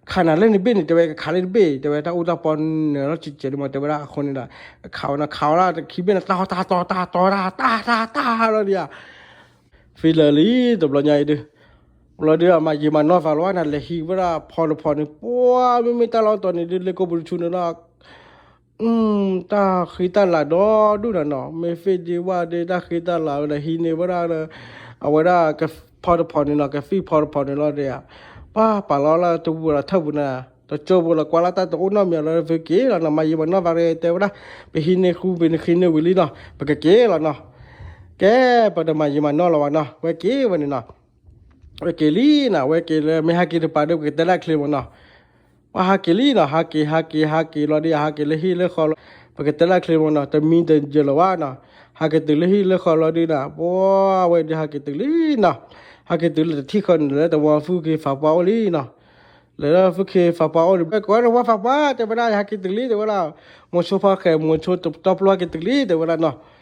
ခးနၤလၢန့ၣ်ဘ့ၣ်န့ၣ် တဲဝဲ ကခးလၢတဘ့ၣ် တဲဝဲ တၢ်အူတၢ်ပီနၢၤလီၤ စဲးစဲးဒ်မး တဲဝဲဒၣ် အဃိန့ၣ်ဒီး ကခးဝဲနီၤ ခးဝဲဒၣ်တခံဘ့ၣ်န့ၣ် တၢ်ဟီၣ်တၢ်တီတၢ်တီတၢ်တၢ်တၢ်တၢ်လီၤဒံးဧါ ဖံလၢာ်လံ တဘျီညါအံၤဒုး ဘျီဒုးအမၤယံာ်မၤနီၢ်သးလီၤဝဲန့ၣ် လဲၤဟံးဝဲဒၣ်ဖီတဖီန့ၣ် ပှၤမ့မ့ၢ်တၢ်လီၢ်တီၤန့ၣ်ဒုး လၢကိးပူၤတဆူန့ၣ်လီၤ တၢ်ဃံတၢ်လၤဒီဒူၣ်နၤနီၤ မ့ၢ်သ့ၣ်ဒ့ဝၣ်ဒ့ တၢ်ဃံတၢ်လၤဝဲဒီး ဟံးန့ၢ်ဝဲဒၣ်လၢ အဝဲဒၣ်ကဖီတဖီန့ၣ်နီၤ ကသံၣ်ဖီတဖီန့ၣ်လီၤဒံးဧါ ပှၤပာ်လီၤလၢတဝူၤဒီးထၢၣ်ပူၤနၤ တကၠိဖိလီၤ ကွၢ်လၢတၢ်တအိၣ်နီတမံၤလၢသုက့ၤလီၤနီၤ မၤယံာ်မၤနီၢ်သးရ့ တဲဝဲဒၣ် ပဟံးန့ၢ်ဃု ပဟံးန့ၢ်ဝံၤလံနီၤ ပကက့ၤလီၤနီၤ ကဲ ပတမၤယံာ်မၤနီၢ်လီၤဘၣ်နီၤ ဝဲက့ၤဝဲန့ၣ်နီၤ ဝဲက့ၤလံနီၤ ဝဲက့ၤလၢ မ့ၢ်ဟဲက့ၤတပၤဒီး ပကတဲဒၣ်ချ့မးနီၤ ပှၤဟးက့ၤလံနီၤ ဟးက့ၤ ဟးက့ၤ ဟးက့ၤလီၤဒံး ဟးက့ၤလၢဟံၣ်လၢဃီလီၤ ပကတဲဒၣ်ချ့မးနီၤ တမံတယၢၤလၢၤဘၣ်နီၤ ဟးက့ၤတုၤလၢဟံၣ်လၢဃီလီၤဒံးနီၤ ပှၤဝဲဒုးဟးက့ၤတုၤလံနီၤ ဟးက့ၤတုၤလၢတထံၣ်ဃီန့ၣ် လၢတဝီဖုခ့ဖးပှၢ်အိၣ်လံနီၤ လၢဖုခ့ဖးပှၢ်အိၣ်လံ ကွၢ်တဝီဖးပှၢ် တဲဝဲဒၣ် ဟးက့ၤတုၤလံ တဲဝဲဒၣ် မိၤဆိဖီဃဲၤ မိၤဆိတီပျိဟးက့ၤတုၤလံ တဲဝဲဒၣ်နီၤ ဟးက့ၤတုၤလံ ဟးက့ၤတုၤ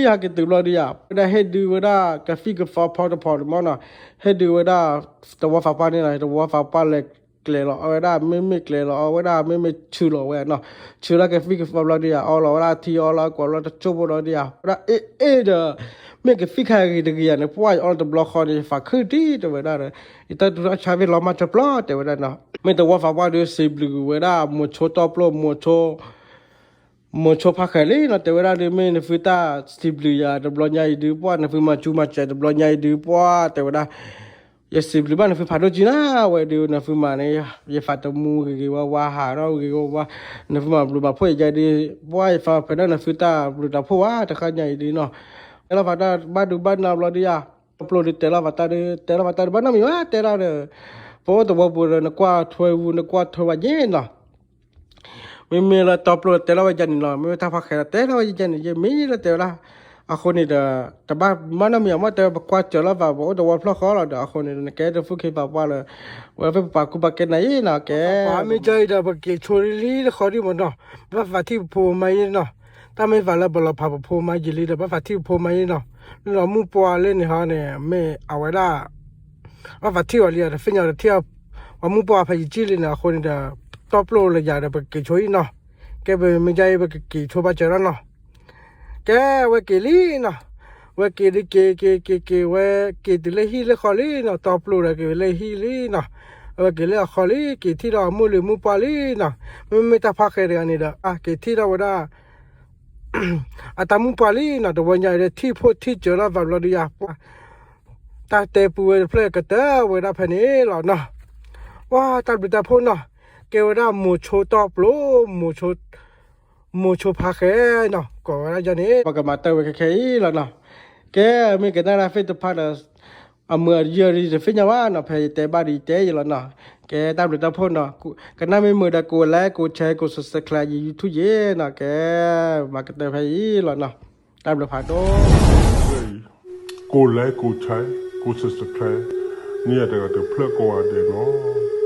ဘျီဒံးဧါ ဝဲဒၣ်ဟ့ၣ်ဒုးဝဲဒၣ် ကသံၣ်ကသီဖီတဖီန့ၣ်မးနီၤ ဟ့ၣ်ဒုးဝဲဒၣ် တဝီဖးပှၢ်န့ၣ်နီၤ တဝီဖးပှၢ်လဲၤကျဲၤလီၤ အဝဲဒၣ်မ့မ့ၢ်ကျဲၤလီၤ အဝဲဒၣ်မ့မ့ၢ်ဆူၣ်လီၤဝဲနီၤ ဆူၣ်လၢကသံၣ်ကသီဘျီဒံးဧါ အီလီၤဝဲဒၣ်ထံ အီလီၤကွၢ်လီၤတကၠိဖိလီၤဒံးဧါ ဝဲဒၣ်အ့ၣ်အ့ၣ်ဒီး မ့ၢ်ကသံၣ်ခါဂ့ၤတဂ့ၤယၤန့ၣ် ပှၤယအီလီၤတဘျီဃီန့ၣ် ယသးခုတံၢ်တဲဝဲဒၣ်ဒီး ယတၢ်တူၢ်ထီၣ်ဆါဝ့ၢ်လီၤမၢ်တပျီ တဲဝဲဒၣ်နီၤ မ့ၢ်တဝီဖးပှၢ်ဒီး စံးဘျုးဝဲဒၣ် မိၤဆိတီပျိ မိၤဆိ မိၤဆိဖးဃဲၤလံနီၤ တဲဝဲဒၣ်ဒီး မ့ၢ်နသုတၢ်စံးဘျုးယၤတဘျီညါအံၤဒုး ပှၤနသုမၤစူၤမၤစဲးတဘျီညါအံၤဒုး ပှၤတဲဝဲဒၣ် ယစံးဘျုးဘၣ်နသုဖးဒိၣ်ကံနၤ ဝဲဒုး နသုမၤန့ၣ် ယသးသမူဂ့ၤဂ့ၤဝါဝါ ဟးထီၣ်ဂ့ၤဂ့ၤဝါဝါ နသုမၤဘျုးမၤဖှိၣ်ယၤဒုး ပှၤယသးဖဲဒၣ်နသုတၢ်ဘျုးတၢ်ဖှိၣ်ဝဲ တခါညါအံၤဒုးနီၤ တဲလီၤဖးတၢ်ဘၣ်ဒုးဘၣ်နၤဘျီဒုးယၤ တီပျိဒုးတဲလီၤဖးတၢ်ဒုး တဲလီၤဖးတၢ်ဒုးဘၣ်နီတမံၤဘၣ် တဲဒၣ်ဒီး ပအိၣ်တဝီပူၤဒီး နကွၢ်ထွဲဝူ နကွၢ်ထွဲဝဲယဲနီၤ မ့မ့ၢ်လၢတီပျိတဲလီၤဝဲယၤန့ၣ်လီၤ မ့မ့ၢ်တၢ်ဖးဃဲၤဒီး တဲလီၤဝဲယၤန့ၣ် ယမ့ၢ်လၢတဲဝဲဒၣ် အဃိန့ၣ်ဒီး တဘၣ်မၤနီတမံၤအမ့ၢ်တဲ ပကွၢ်စၢၤလီၤသး ပအိၣ်တဝီဖျီၣ်ဃီလီၤဒီး အဃိန့ၣ် နကဲတဖုခ့ပာ်ပှၢ်လၢ ဝဲဖဲပပာ်ကူပာ်ကဲနၤအံၤနီၤ ကဲ မ့ၢ်ကဲအံၤဒီး ပက့ၤဆိလံလၢဃီဒံးမးနီၤ ဘၣ်သးထံၣ်ပဖိမါအံၤနီၤ တၢ်မ့ၢ်သးလၢပလီၤဖးပဖိမါယံာ်လံဒီး ဘၣ်သးထံၣ်ပဖိမါအံၤနီၤ လၢလီၤမုၢ်ပှၢ်လၢန့ၣ်ဟီန့ၣ် မ့ၢ်အဝဲဒၣ် ဘၣ်သးထံၣ်အီၤလံ တသ့ၣ်ညါတထံၣ် ပှၤမုၢ်ပှၢ်ဖဲယံာ်ကံၢ်လံန့ၣ် အဃိန့ၣ်ဒီး တီပျိလၢယၤဒီး ပကက့ၤဆိအံၤနီၤ ကဲ ပမ့ၢ်ကဲအံၤ ပကက့ၤဆိဘၣ်စၢၤလီၤနီၤ ကဲ ဝဲက့ၤလံနီၤ ဝဲက့ၤလံက့ၤက့ၤက့ၤက့ၤ ဝဲက့ၤတုၤလၢဟံၣ်လၢဃီလံနီၤ တီပျိဒီးက့ၤလၢဟံၣ်လံနီၤ ဝဲက့ၤလၢအဃီလံ က့ၤထံၣ်လီၤအမိၢ်လံၤမိၢ်ပှၢ်လံနီၤ မ့မ့ၢ်တၢ်ဖးဃဲၤတဂၤန့ၣ်ဒီး က့ၤထံၣ်လီၤဝဲဒၣ် အတၢ်မိၢ်ပှၢ်လံနီၤ တဝီညါအံၤဒီး ထံၣ်ဖိထံၣ်စၢၤလီၤသးဘျီဒုးယၤ ပှၤ တၢ်တဲပူဝဲတဖျၢၣ်ကတၢၢ်ဝဲဒၣ်ဖဲန့ၣ်လီၤနီၤ ပှၤတၢ်ဘျုးတၢ်ဖှိၣ်နီၤ ကဲဝဲဒၣ်မိၤဆိတီပျိ မိၤဆိဖးဃဲၤနီၤ ကိးဝဲဒၣ်ယၤန့ၣ် ပကမၤတၢ်ဝဲခဲခဲအံၤလီၤနီၤ ကဲ မ့ၢ်ကနၣ်တၢ်သ့ၣ်တဖၣ်ဒီး အမုာ်အယုာ်ဒီးယတသ့ၣ်ညါဘၣ်နီၤ ဖဲယတဲဘၣ်ဒီးယတဲယံာ်လီၤနီၤ ကဲတၢ်ဘျုးတၢ်ဖှိၣ်နီၤ ကနၣ်မ့ၢ်မုာ်ဒီး ကိး like ကိး share ကိး subscribe ယ YouTube ယဲနီၤ ကဲ မၤကတၢၢ်ဖဲအံၤလီၤနီၤ တၢ်ဘျုးဖးဒိၣ် ကိး like ကိး share ကိး subscribe န့ၢ်ယၤတဂၤတဖျၢၣ်ကိးဂၤဒဲးနီၤ